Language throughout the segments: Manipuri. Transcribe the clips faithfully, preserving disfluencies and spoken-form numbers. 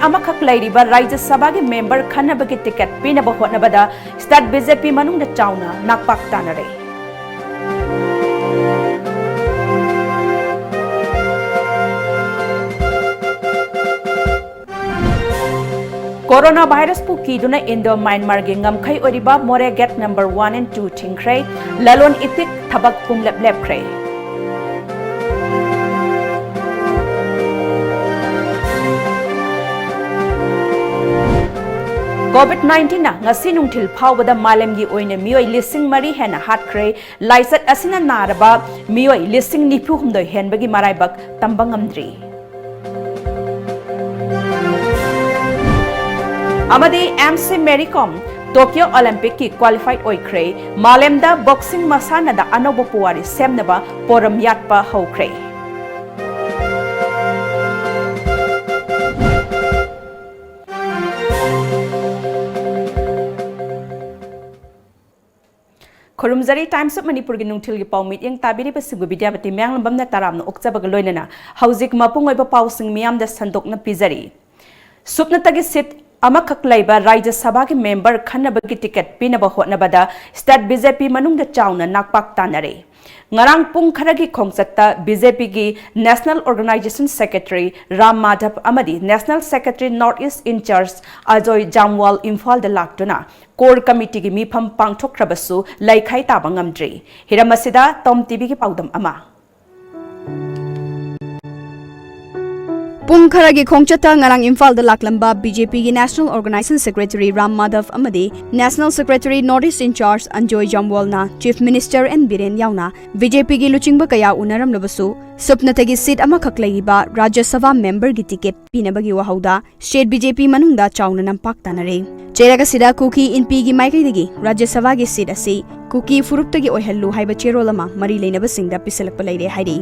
ꯑꯃꯈꯛ ꯂꯩꯔꯤꯕ ꯔꯥꯖ꯭ꯌ ꯁꯚꯥꯒꯤ ꯃꯦꯝꯕꯔ ꯈꯟꯅꯕꯒꯤ ꯇꯤꯀꯦꯠ ꯄꯤꯅꯕ ꯍꯣꯠꯅꯕꯗ ꯁ꯭ꯇꯦꯠ ꯕꯤ ꯖꯦ ꯄꯤ ꯃꯅꯨꯡꯗ ꯆꯥꯎꯅ ꯅꯥꯛꯄꯥꯛ ꯇꯥꯅꯔꯦ꯫ ꯀꯣꯔꯣꯅꯥ ꯚꯥꯏꯔꯁꯄꯨ ꯀꯤꯗꯨꯅ ꯏꯟꯗꯣ ꯃ꯭ꯌꯥꯟꯃꯥꯔꯒꯤ ꯉꯝꯈꯩ ꯑꯣꯏꯔꯤꯕ Moreh gate number one and two ꯊꯤꯡꯈ꯭ꯔꯦ꯫ ꯂꯂꯣꯟ ꯏꯇꯤꯛ ꯊꯕꯛ ꯄꯨꯝꯂꯦꯞ ꯂꯦꯞꯈ꯭ꯔꯦ꯫ ꯀꯣꯚꯤꯗ ꯅꯥꯏꯟꯇꯤꯟꯅ ꯉꯁꯤ ꯅꯨꯡꯊꯤꯜ ꯐꯥꯎꯕꯗ ꯃꯥꯂꯦꯝꯒꯤ ꯑꯣꯏꯅ ꯃꯤꯑꯣꯏ ꯂꯤꯁꯤꯡ ꯃꯔꯤ ꯍꯦꯟꯅ ꯍꯥꯠꯈ꯭ꯔꯦ꯫ ꯂꯥꯏꯆꯠ ꯑꯁꯤꯅ ꯅꯥꯔꯕ ꯃꯤꯑꯣꯏ ꯂꯤꯁꯤꯡ ꯅꯤꯐꯨ ꯍꯨꯝꯗꯣꯏ ꯍꯦꯟꯕꯒꯤ ꯃꯔꯥꯏꯕꯛ ꯇꯝꯕ ꯉꯝꯗ꯭ꯔꯤ꯫ ꯑꯃꯗꯤ ꯑꯦꯝ ꯁꯤ ꯃꯦꯔꯤ ꯀꯣꯝ ꯇꯣꯀꯤꯌꯣ ꯑꯣꯂꯤꯝꯄꯤꯛꯀꯤ ꯀ꯭ꯋꯥꯂꯤꯐꯥꯏ ꯑꯣꯏꯈ꯭ꯔꯦ꯫ ꯃꯥꯂꯦꯝꯗ ꯕꯣꯛꯁꯤꯡ ꯃꯁꯥꯟꯅꯗ ꯑꯅꯧꯕ ꯄꯨꯋꯥꯔꯤ ꯁꯦꯝꯅꯕ ꯄꯣꯔꯝ ꯌꯥꯠꯄ ꯍꯧꯈ꯭ꯔꯦ꯫ ꯈꯨꯔꯨꯝꯖꯔꯤ꯫ Times of ꯃꯅꯤꯄꯨꯔꯒꯤ ꯅꯨꯡꯊꯤꯜꯒꯤ ꯄꯥꯎ ꯃꯤꯠꯌꯦꯡ ꯇꯥꯕꯤꯔꯤꯕꯁꯤꯡꯕꯨ ꯕꯤꯗ꯭ꯌꯥꯄꯇꯤ ꯃꯌꯥꯡꯂꯝꯕꯝꯅ ꯇꯔꯥꯝꯅ ꯑꯣꯛꯆꯕꯒ ꯂꯣꯏꯅꯅ ꯍꯧꯖꯤꯛ ꯃꯄꯨꯡ ꯑꯣꯏꯕ ꯄꯥꯎꯁꯤꯡ ꯃꯤꯌꯥꯝꯗ ꯁꯟꯗꯣꯛꯅ ꯄꯤꯖꯔꯤ꯫ ꯁꯨꯞꯅꯇꯒꯤ ꯁꯤꯠ ꯑꯃꯈꯛ ꯂꯩꯕ ꯔꯥꯖ꯭ꯌ ꯁꯚꯥꯒꯤ ꯃꯦꯝꯕꯔ ꯈꯟꯅꯕꯒꯤ ꯇꯤꯀꯦꯠ ꯄꯤꯅꯕ ꯍꯣꯠꯅꯕꯗ ꯁ꯭ꯇꯦꯠ ꯕꯤ ꯖꯦ ꯄꯤ ꯃꯅꯨꯡꯗ ꯆꯥꯎꯅ ꯅꯥꯛꯄꯥꯛ ꯇꯥꯅꯔꯦ꯫ ꯉꯔꯥꯡ ꯄꯨꯡ ꯈꯔꯒꯤ ꯈꯣꯡꯆꯠꯇ ꯕꯤ ꯖꯦ ꯄꯤꯒꯤ national organisation secretary Ram Madhav ꯑꯃꯗꯤ national secretary north east incharge Ajoy Jamwal ꯏꯝꯐꯥꯜꯗ ꯂꯥꯛꯇꯨꯅ ꯀꯣꯔ ꯀꯃꯤꯇꯤꯒꯤ ꯃꯤꯐꯝ ꯄꯥꯡꯊꯣꯛꯈ꯭ꯔꯕꯁꯨ ꯂꯩꯈꯥꯏ ꯇꯥꯕ ꯉꯝꯗ꯭ꯔꯤ꯫ ꯍꯤꯔꯝ ꯑꯁꯤꯗ ꯇꯣꯝ ꯇꯤ ꯚꯤꯒꯤ ꯄꯥꯎꯗꯝ ꯑꯃ꯫ ꯄꯨꯡ ꯈꯔꯒꯤ ꯈꯣꯡꯆꯠꯇ ꯉꯔꯥꯡ ꯏꯝꯐꯥꯜꯗ ꯂꯥꯛꯂꯝꯕ ꯕꯤ ꯖꯦ ꯄꯤꯒꯤ national organisation secretary Ram Madhav ꯑꯃꯗꯤ national secretary north east incharge Anjoy ꯖꯥꯝꯋꯥꯜꯅ ꯆꯤꯐ ꯃꯤꯅꯤꯁꯇꯔ ꯑꯦꯟ ꯕꯤꯔꯦꯟ ꯌꯥꯎꯅ ꯕꯤ ꯖꯦ ꯄꯤꯒꯤ ꯂꯨꯆꯤꯡꯕ ꯀꯌꯥ ꯎꯅꯔꯝꯂꯕꯁꯨ ꯁꯨꯞꯅꯇꯒꯤ ꯁꯤꯠ ꯑꯃꯈꯛ ꯂꯩꯔꯤꯕ ꯔꯥꯖ꯭ꯌ ꯁꯚꯥ ꯃꯦꯝꯕꯔꯒꯤ ꯇꯤꯀꯦꯠ ꯄꯤꯅꯕꯒꯤ ꯋꯥꯍꯧꯗ ꯁ꯭ꯇꯦꯠ ꯕꯤ ꯖꯦ ꯄꯤ ꯃꯅꯨꯡꯗ ꯆꯥꯎꯅ ꯅꯝꯄꯥꯛ ꯇꯥꯅꯔꯦ꯫ ꯆꯩꯔꯛ ꯑꯁꯤꯗ ꯀꯨꯀꯤ ꯏꯟꯄꯤꯒꯤ ꯃꯥꯏꯀꯩꯗꯒꯤ ꯔꯥꯖ꯭ꯌ ꯁꯚꯥꯒꯤ ꯁꯤꯠ ꯑꯁꯤ ꯀꯨꯀꯤ ꯐꯨꯔꯨꯞꯇꯒꯤ ꯑꯣꯏꯍꯜꯂꯨ ꯍꯥꯏꯕ ꯆꯦꯔꯣꯜ ꯑꯃ ꯃꯔꯤ ꯂꯩꯅꯕꯁꯤꯡꯗ ꯄꯤꯁꯜꯂꯛꯄ ꯂꯩꯔꯦ ꯍꯥꯏꯔꯤ꯫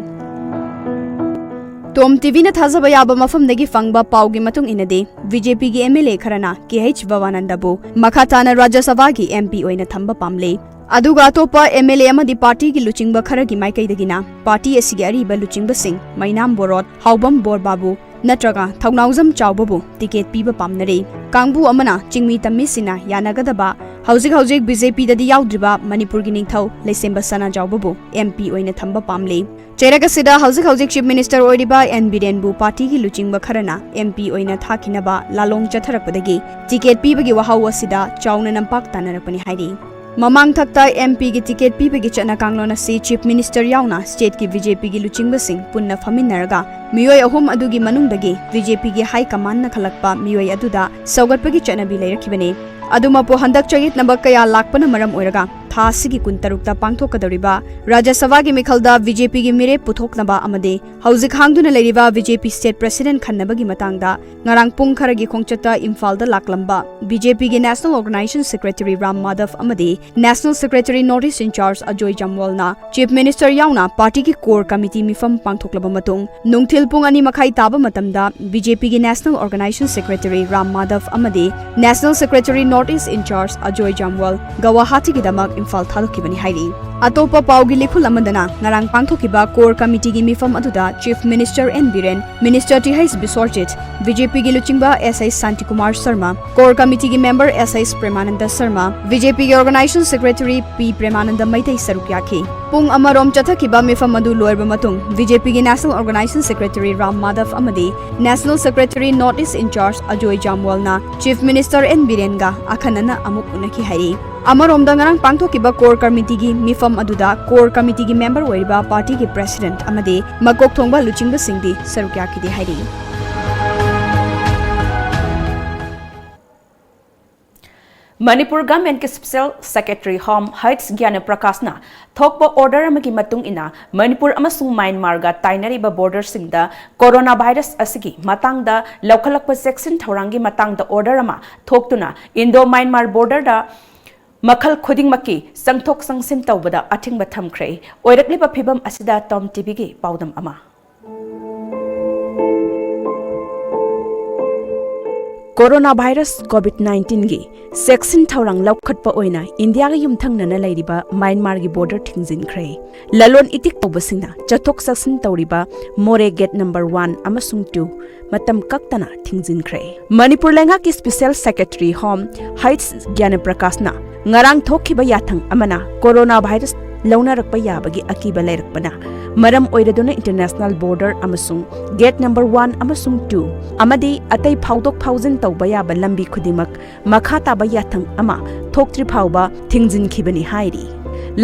ꯇꯣꯝ ꯇꯤ ꯚꯤꯅ ꯊꯥꯖꯕ ꯌꯥꯕ ꯃꯐꯝꯗꯒꯤ ꯐꯪꯕ ꯄꯥꯎꯒꯤ ꯃꯇꯨꯡ ꯏꯟꯅꯗꯤ, ꯕꯤ ꯖꯦ ꯄꯤꯒꯤ ꯑꯦꯝ ꯑꯦꯜ ꯑꯦ ꯈꯔꯅ ꯀꯦ ꯑꯩꯆ ꯚꯕꯥꯅꯟꯗꯕꯨ ꯃꯈꯥ ꯇꯥꯅ ꯔꯥꯖ꯭ꯌ ꯁꯚꯥꯒꯤ ꯑꯦꯝ ꯄꯤ ꯑꯣꯏꯅ ꯊꯝꯕ ꯄꯥꯝꯂꯦ꯫ ꯑꯗꯨꯒ ꯑꯇꯣꯞꯄ ꯑꯦꯝ ꯑꯦꯜ ꯑꯦ ꯑꯃꯗꯤ ꯄꯥꯔꯇꯤꯒꯤ ꯂꯨꯆꯤꯡꯕ ꯈꯔꯒꯤ ꯃꯥꯏꯀꯩꯗꯒꯤꯅ ꯄꯥꯔꯇꯤ ꯑꯁꯤꯒꯤ ꯑꯔꯤꯕ ꯂꯨꯆꯤꯡꯕꯁꯤꯡ ꯃꯩꯅꯥꯝ ꯕꯣꯔꯣꯠ, ꯍꯥꯎꯕꯝ ꯕꯣꯔꯕꯥꯕꯨ, ꯅꯠꯇ꯭ꯔꯒ ꯊꯧꯅꯥꯎꯖꯝ ꯆꯥꯎꯕꯕꯨ ꯇꯤꯀꯦꯠ ꯄꯤꯕ ꯄꯥꯝꯅꯔꯤ꯫ ꯀꯥꯡꯕꯨ ꯑꯃꯅ ꯆꯤꯡꯃꯤ ꯇꯝꯃꯤꯁꯤꯡꯅ ꯌꯥꯅꯒꯗꯕ ꯍꯧꯖꯤꯛ ꯍꯧꯖꯤꯛ ꯕꯤ ꯖꯦ ꯄꯤꯗꯗꯤ ꯌꯥꯎꯗ꯭ꯔꯤꯕ ꯃꯅꯤꯄꯨꯔꯒꯤ ꯅꯤꯡꯊꯧ ꯂꯩꯁꯦꯝꯕ ꯁꯅꯥꯖꯥꯎꯕꯕꯨ ꯑꯦꯝ ꯄꯤ ꯑꯣꯏꯅ ꯊꯝꯕ ꯄꯥꯝꯂꯤ꯫ ꯆꯩꯔꯛ ꯑꯁꯤꯗ ꯍꯧꯖꯤꯛ ꯍꯧꯖꯤꯛ ꯆꯤꯐ ꯃꯤꯅꯤꯁꯇꯔ ꯑꯣꯏꯔꯤꯕ ꯑꯦꯟ ꯕꯤꯔꯦꯟꯕꯨ ꯄꯥꯔꯇꯤꯒꯤ ꯂꯨꯆꯤꯡꯕ ꯈꯔꯅ ꯑꯦꯝ ꯄꯤ ꯑꯣꯏꯅ ꯊꯥꯈꯤꯅꯕ ꯂꯥꯂꯣꯡ ꯆꯠꯊꯔꯛꯄꯗꯒꯤ ꯇꯤꯀꯦꯠ ꯄꯤꯕꯒꯤ ꯋꯥꯍꯧ ꯑꯁꯤꯗ ꯆꯥꯎꯅ ꯅꯝꯄꯥꯛ ꯇꯥꯅꯔꯛꯄꯅꯤ ꯍꯥꯏꯔꯤ꯫ ꯃꯃꯥꯡ ꯊꯛꯇ ꯑꯦꯝ ꯄꯤꯒꯤ ꯇꯤꯀꯦꯠ ꯄꯤꯕꯒꯤ ꯆꯠꯅ ꯀꯥꯡꯂꯣꯟ ꯑꯁꯤ ꯆꯤꯐ ꯃꯤꯅꯤꯁꯇꯔ ꯌꯥꯎꯅ ꯁ꯭ꯇꯦꯠꯀꯤ ꯕꯤ ꯖꯦ ꯄꯤꯒꯤ ꯂꯨꯆꯤꯡꯕꯁꯤꯡ ꯄꯨꯟꯅ ꯐꯝꯃꯤꯟꯅꯔꯒ ꯃꯤꯑꯣꯏ ꯑꯍꯨꯝ ꯑꯗꯨꯒꯤ ꯃꯅꯨꯡꯗꯒꯤ ꯕꯤ ꯖꯦ ꯄꯤꯒꯤ ꯍꯥꯏ ꯀꯃꯥꯟꯗꯅ ꯈꯜꯂꯛꯄ ꯃꯤꯑꯣꯏ ꯑꯗꯨꯗ ꯁꯧꯒꯠꯄꯒꯤ ꯆꯠꯅꯕꯤ ꯂꯩꯔꯛꯈꯤꯕꯅꯤ꯫ ꯑꯗꯨꯃꯛꯄꯨ ꯍꯟꯗꯛ ꯆꯌꯦꯠꯅꯕ ꯀꯌꯥ ꯂꯥꯛꯄꯅ ꯃꯔꯝ ꯑꯣꯏꯔꯒ ꯊꯥ ꯑꯁꯤꯒꯤ ꯀꯨꯟꯇꯔꯨꯛꯇ ꯄꯥꯡꯊꯣꯛꯀꯗꯧꯔꯤꯕ ꯔꯥꯖ꯭ꯌ ꯁꯚꯥꯒꯤ ꯃꯤꯈꯜꯗ ꯕꯤ ꯖꯦ ꯄꯤꯒꯤ ꯃꯤꯔꯦꯞ ꯄꯨꯊꯣꯛꯅꯕ ꯑꯃꯗꯤ ꯍꯧꯖꯤꯛ ꯍꯥꯡꯗꯨꯅ ꯂꯩꯔꯤꯕ B J P state president ꯈꯟꯅꯕꯒꯤ ꯃꯇꯥꯡꯗ ꯉꯔꯥꯡ ꯄꯨꯡ ꯈꯔꯒꯤ ꯈꯣꯡꯆꯠꯇ ꯏꯝꯐꯥꯜꯗ ꯂꯥꯛꯂꯝꯕ ꯕꯤ ꯖꯦ ꯄꯤꯒꯤ national organisation secretary Ram Madhav ꯑꯃꯗꯤ national secretary north east incharge Ajoy ꯖꯥꯝꯋꯥꯜꯅ ꯆꯤꯐ ꯃꯤꯅꯤꯁꯇꯔ ꯌꯥꯎꯅ ꯄꯥꯔꯇꯤꯒꯤ ꯀꯣꯔ ꯀꯃꯤꯇꯤ ꯃꯤꯐꯝ ꯄꯥꯡꯊꯣꯛꯂꯕ ꯃꯇꯨꯡ ꯅꯨꯡꯊꯤꯜ ꯄꯨꯡ ꯑꯅꯤ ꯃꯈꯥꯏ ꯇꯥꯕ ꯃꯇꯝꯗ ꯕꯤ ꯖꯦ ꯄꯤꯒꯤ national organisation secretary Ram Madhav ꯑꯃꯗꯤ national secretary north east incharge Ajoy Jamwal ꯒꯧꯍꯥꯇꯤꯒꯤꯗꯃꯛ ꯏꯝꯐꯥꯜ ꯊꯥꯗꯣꯛꯈꯤꯕꯅꯤ ꯍꯥꯏꯔꯤ꯫ ꯑꯇꯣꯞꯄ ꯄꯥꯎꯒꯤ ꯂꯤꯈꯨꯜ ꯑꯃꯗꯅ ꯉꯔꯥꯡ ꯄꯥꯡꯊꯣꯛꯈꯤꯕ ꯀꯣꯔ ꯀꯃꯤꯇꯤꯒꯤ ꯃꯤꯐꯝ ꯑꯗꯨꯗ chief minister N Biren, minister T H Biswajit, B J ꯄꯤꯒꯤ ꯂꯨꯆꯤꯡꯕ S H Shantikumar Sharma, core ꯀꯃꯤꯇꯤꯒꯤ member S H Premananda Sharma, B J ꯄꯤꯒꯤ organisation secretary P Premananda Meitei ꯁꯔꯨꯛ ꯌꯥꯈꯤ꯫ ꯄꯨꯡ ꯑꯃꯔꯣꯝ ꯆꯠꯊꯈꯤꯕ ꯃꯤꯐꯝ ꯑꯗꯨ ꯂꯣꯏꯔꯕ ꯃꯇꯨꯡ ꯕꯤ ꯖꯦ ꯄꯤꯒꯤ national organisation secretary Ram Madhav ꯑꯃꯗꯤ national secretary north east incharge Ajoy ꯖꯥꯝꯋꯥꯜꯅ ꯆꯤꯐ ꯃꯤꯅꯤꯁꯇꯔ ꯑꯦꯟ ꯕꯤꯔꯦꯟꯒ ꯑꯈꯟꯅꯅ ꯑꯃꯨꯛ ꯎꯅꯈꯤ ꯍꯥꯏꯔꯤ꯫ ꯑꯃꯔꯣꯝꯗ ꯉꯔꯥꯡ ꯄꯥꯡꯊꯣꯛꯈꯤꯕ ꯀꯣꯔ ꯀꯃꯤꯇꯤꯒꯤ ꯃꯤꯐꯝ ꯑꯗꯨꯗ ꯀꯣꯔ ꯀꯃꯤꯇꯤꯒꯤ ꯃꯦꯝꯕꯔ ꯑꯣꯏꯔꯤꯕ ꯄꯥꯔꯇꯤꯒꯤ ꯄ꯭ꯔꯦꯁꯤꯗꯦꯟꯠ ꯑꯃꯗꯤ ꯃꯀꯣꯛ ꯊꯣꯡꯕ ꯂꯨꯆꯤꯡꯕꯁꯤꯡꯗꯤ ꯁꯔꯨꯛ ꯌꯥꯈꯤꯗꯦ ꯍꯥꯏꯔꯤ꯫ ꯃꯅꯤꯄꯨꯔ ꯒꯚꯔꯟꯃꯦꯟꯠꯀꯤ special secretary home H Gyan ꯄ꯭ꯔꯀꯥꯁꯅ ꯊꯣꯛꯄ ꯑꯣꯔꯗꯔ ꯑꯃꯒꯤ ꯃꯇꯨꯡ ꯏꯟꯅ ꯃꯅꯤꯄꯨꯔ ꯑꯃꯁꯨꯡ ꯃ꯭ꯌꯥꯟꯃꯥꯔꯒ ꯇꯥꯏꯅꯔꯤꯕ ꯕꯣꯔꯗꯔꯁꯤꯡꯗ ꯀꯣꯔꯣꯅꯥ ꯚꯥꯏꯔꯁ ꯑꯁꯤꯒꯤ ꯃꯇꯥꯡꯗ ꯂꯧꯈꯠꯂꯛꯄ ꯆꯦꯛꯁꯤꯟ ꯊꯧꯔꯥꯡꯒꯤ ꯃꯇꯥꯡꯗ ꯑꯣꯔꯗꯔ ꯑꯃ ꯊꯣꯛꯇꯨꯅ ꯏꯟꯗꯣ ꯃ꯭ꯌꯥꯟꯃꯥꯔ ꯕꯣꯔꯗꯔꯗ ꯃꯈꯜ ꯈꯨꯗꯤꯡꯃꯛꯀꯤ ꯆꯪꯊꯣꯛ ꯆꯪꯁꯤꯟ ꯇꯧꯕꯗ ꯑꯊꯤꯡꯕ ꯊꯝꯈ꯭ꯔꯦ꯫ ꯑꯣꯏꯔꯛꯂꯤꯕ ꯐꯤꯕꯝ ꯑꯁꯤꯗ ꯇꯣꯝ ꯇꯤꯚꯤꯒꯤ ꯄꯥꯎꯗꯝ ꯑꯃ꯫ ꯀꯣꯔꯣꯅꯥ ꯚꯥꯏꯔꯁ ꯀꯣꯚꯤꯗ ꯅꯥꯏꯟꯇꯤꯟꯒꯤ ꯆꯦꯛꯁꯤꯟ ꯊꯧꯔꯥꯡ ꯂꯧꯈꯠꯄ ꯑꯣꯏꯅ ꯏꯟꯗꯤꯌꯥꯒ ꯌꯨꯝꯊꯪꯅꯅ ꯂꯩꯔꯤꯕ ꯃ꯭ꯌꯥꯟꯃꯥꯔꯒꯤ ꯕꯣꯔꯗꯔ ꯊꯤꯡꯖꯤꯟꯈ꯭ꯔꯦ꯫ ꯂꯂꯣꯟ ꯏꯇꯤꯛ ꯇꯧꯕꯁꯤꯡꯅ ꯆꯠꯊꯣꯛ ꯆꯠꯁꯤꯟ ꯇꯧꯔꯤꯕ ꯃꯣꯔꯦ ꯒꯦꯠ ꯅꯝꯕꯔ ꯋꯥꯟ ꯑꯃꯁꯨꯡ ꯇꯨ ꯃꯇꯝ ꯀꯛꯇꯅ ꯊꯤꯡꯖꯤꯟꯈ꯭ꯔꯦ꯫ ꯃꯅꯤꯄꯨꯔ ꯂꯩꯉꯥꯛꯀꯤ ꯁ꯭ꯄꯦꯁꯦꯜ ꯁꯦꯀ꯭ꯔꯦꯇꯔꯤ ꯍꯣꯝ ꯍꯩꯆ ꯒ꯭ꯌꯥꯅꯄ꯭ꯔꯀꯥꯁꯅ ꯉꯔꯥꯡ ꯊꯣꯛꯈꯤꯕ ꯌꯥꯊꯪ ꯑꯃꯅ ꯀꯣꯔꯣꯅꯥ ꯚꯥꯏꯔꯁ ꯂꯧꯅꯔꯛꯄ ꯌꯥꯕꯒꯤ ꯑꯀꯤꯕ ꯂꯩꯔꯛꯄꯅ ꯃꯔꯝ ꯑꯣꯏꯔꯗꯨꯅ ꯏꯟꯇꯔꯅꯦꯁꯅꯦꯜ ꯕꯣꯔꯗꯔ ꯑꯃꯁꯨꯡ ꯒꯦꯠ ꯅꯝꯕꯔ ꯋꯥꯟ ꯑꯃꯁꯨꯡ ꯇꯨ ꯑꯃꯗꯤ ꯑꯇꯩ ꯐꯥꯎꯗꯣꯛ ꯐꯥꯎꯖꯤꯟ ꯇꯧꯕ ꯌꯥꯕ ꯂꯝꯕꯤ ꯈꯨꯗꯤꯡꯃꯛ ꯃꯈꯥ ꯇꯥꯕ ꯌꯥꯊꯪ ꯑꯃ ꯊꯣꯛꯇ꯭ꯔꯤ ꯐꯥꯎꯕ ꯊꯤꯡꯖꯤꯟꯈꯤꯕꯅꯤ ꯍꯥꯏꯔꯤ꯫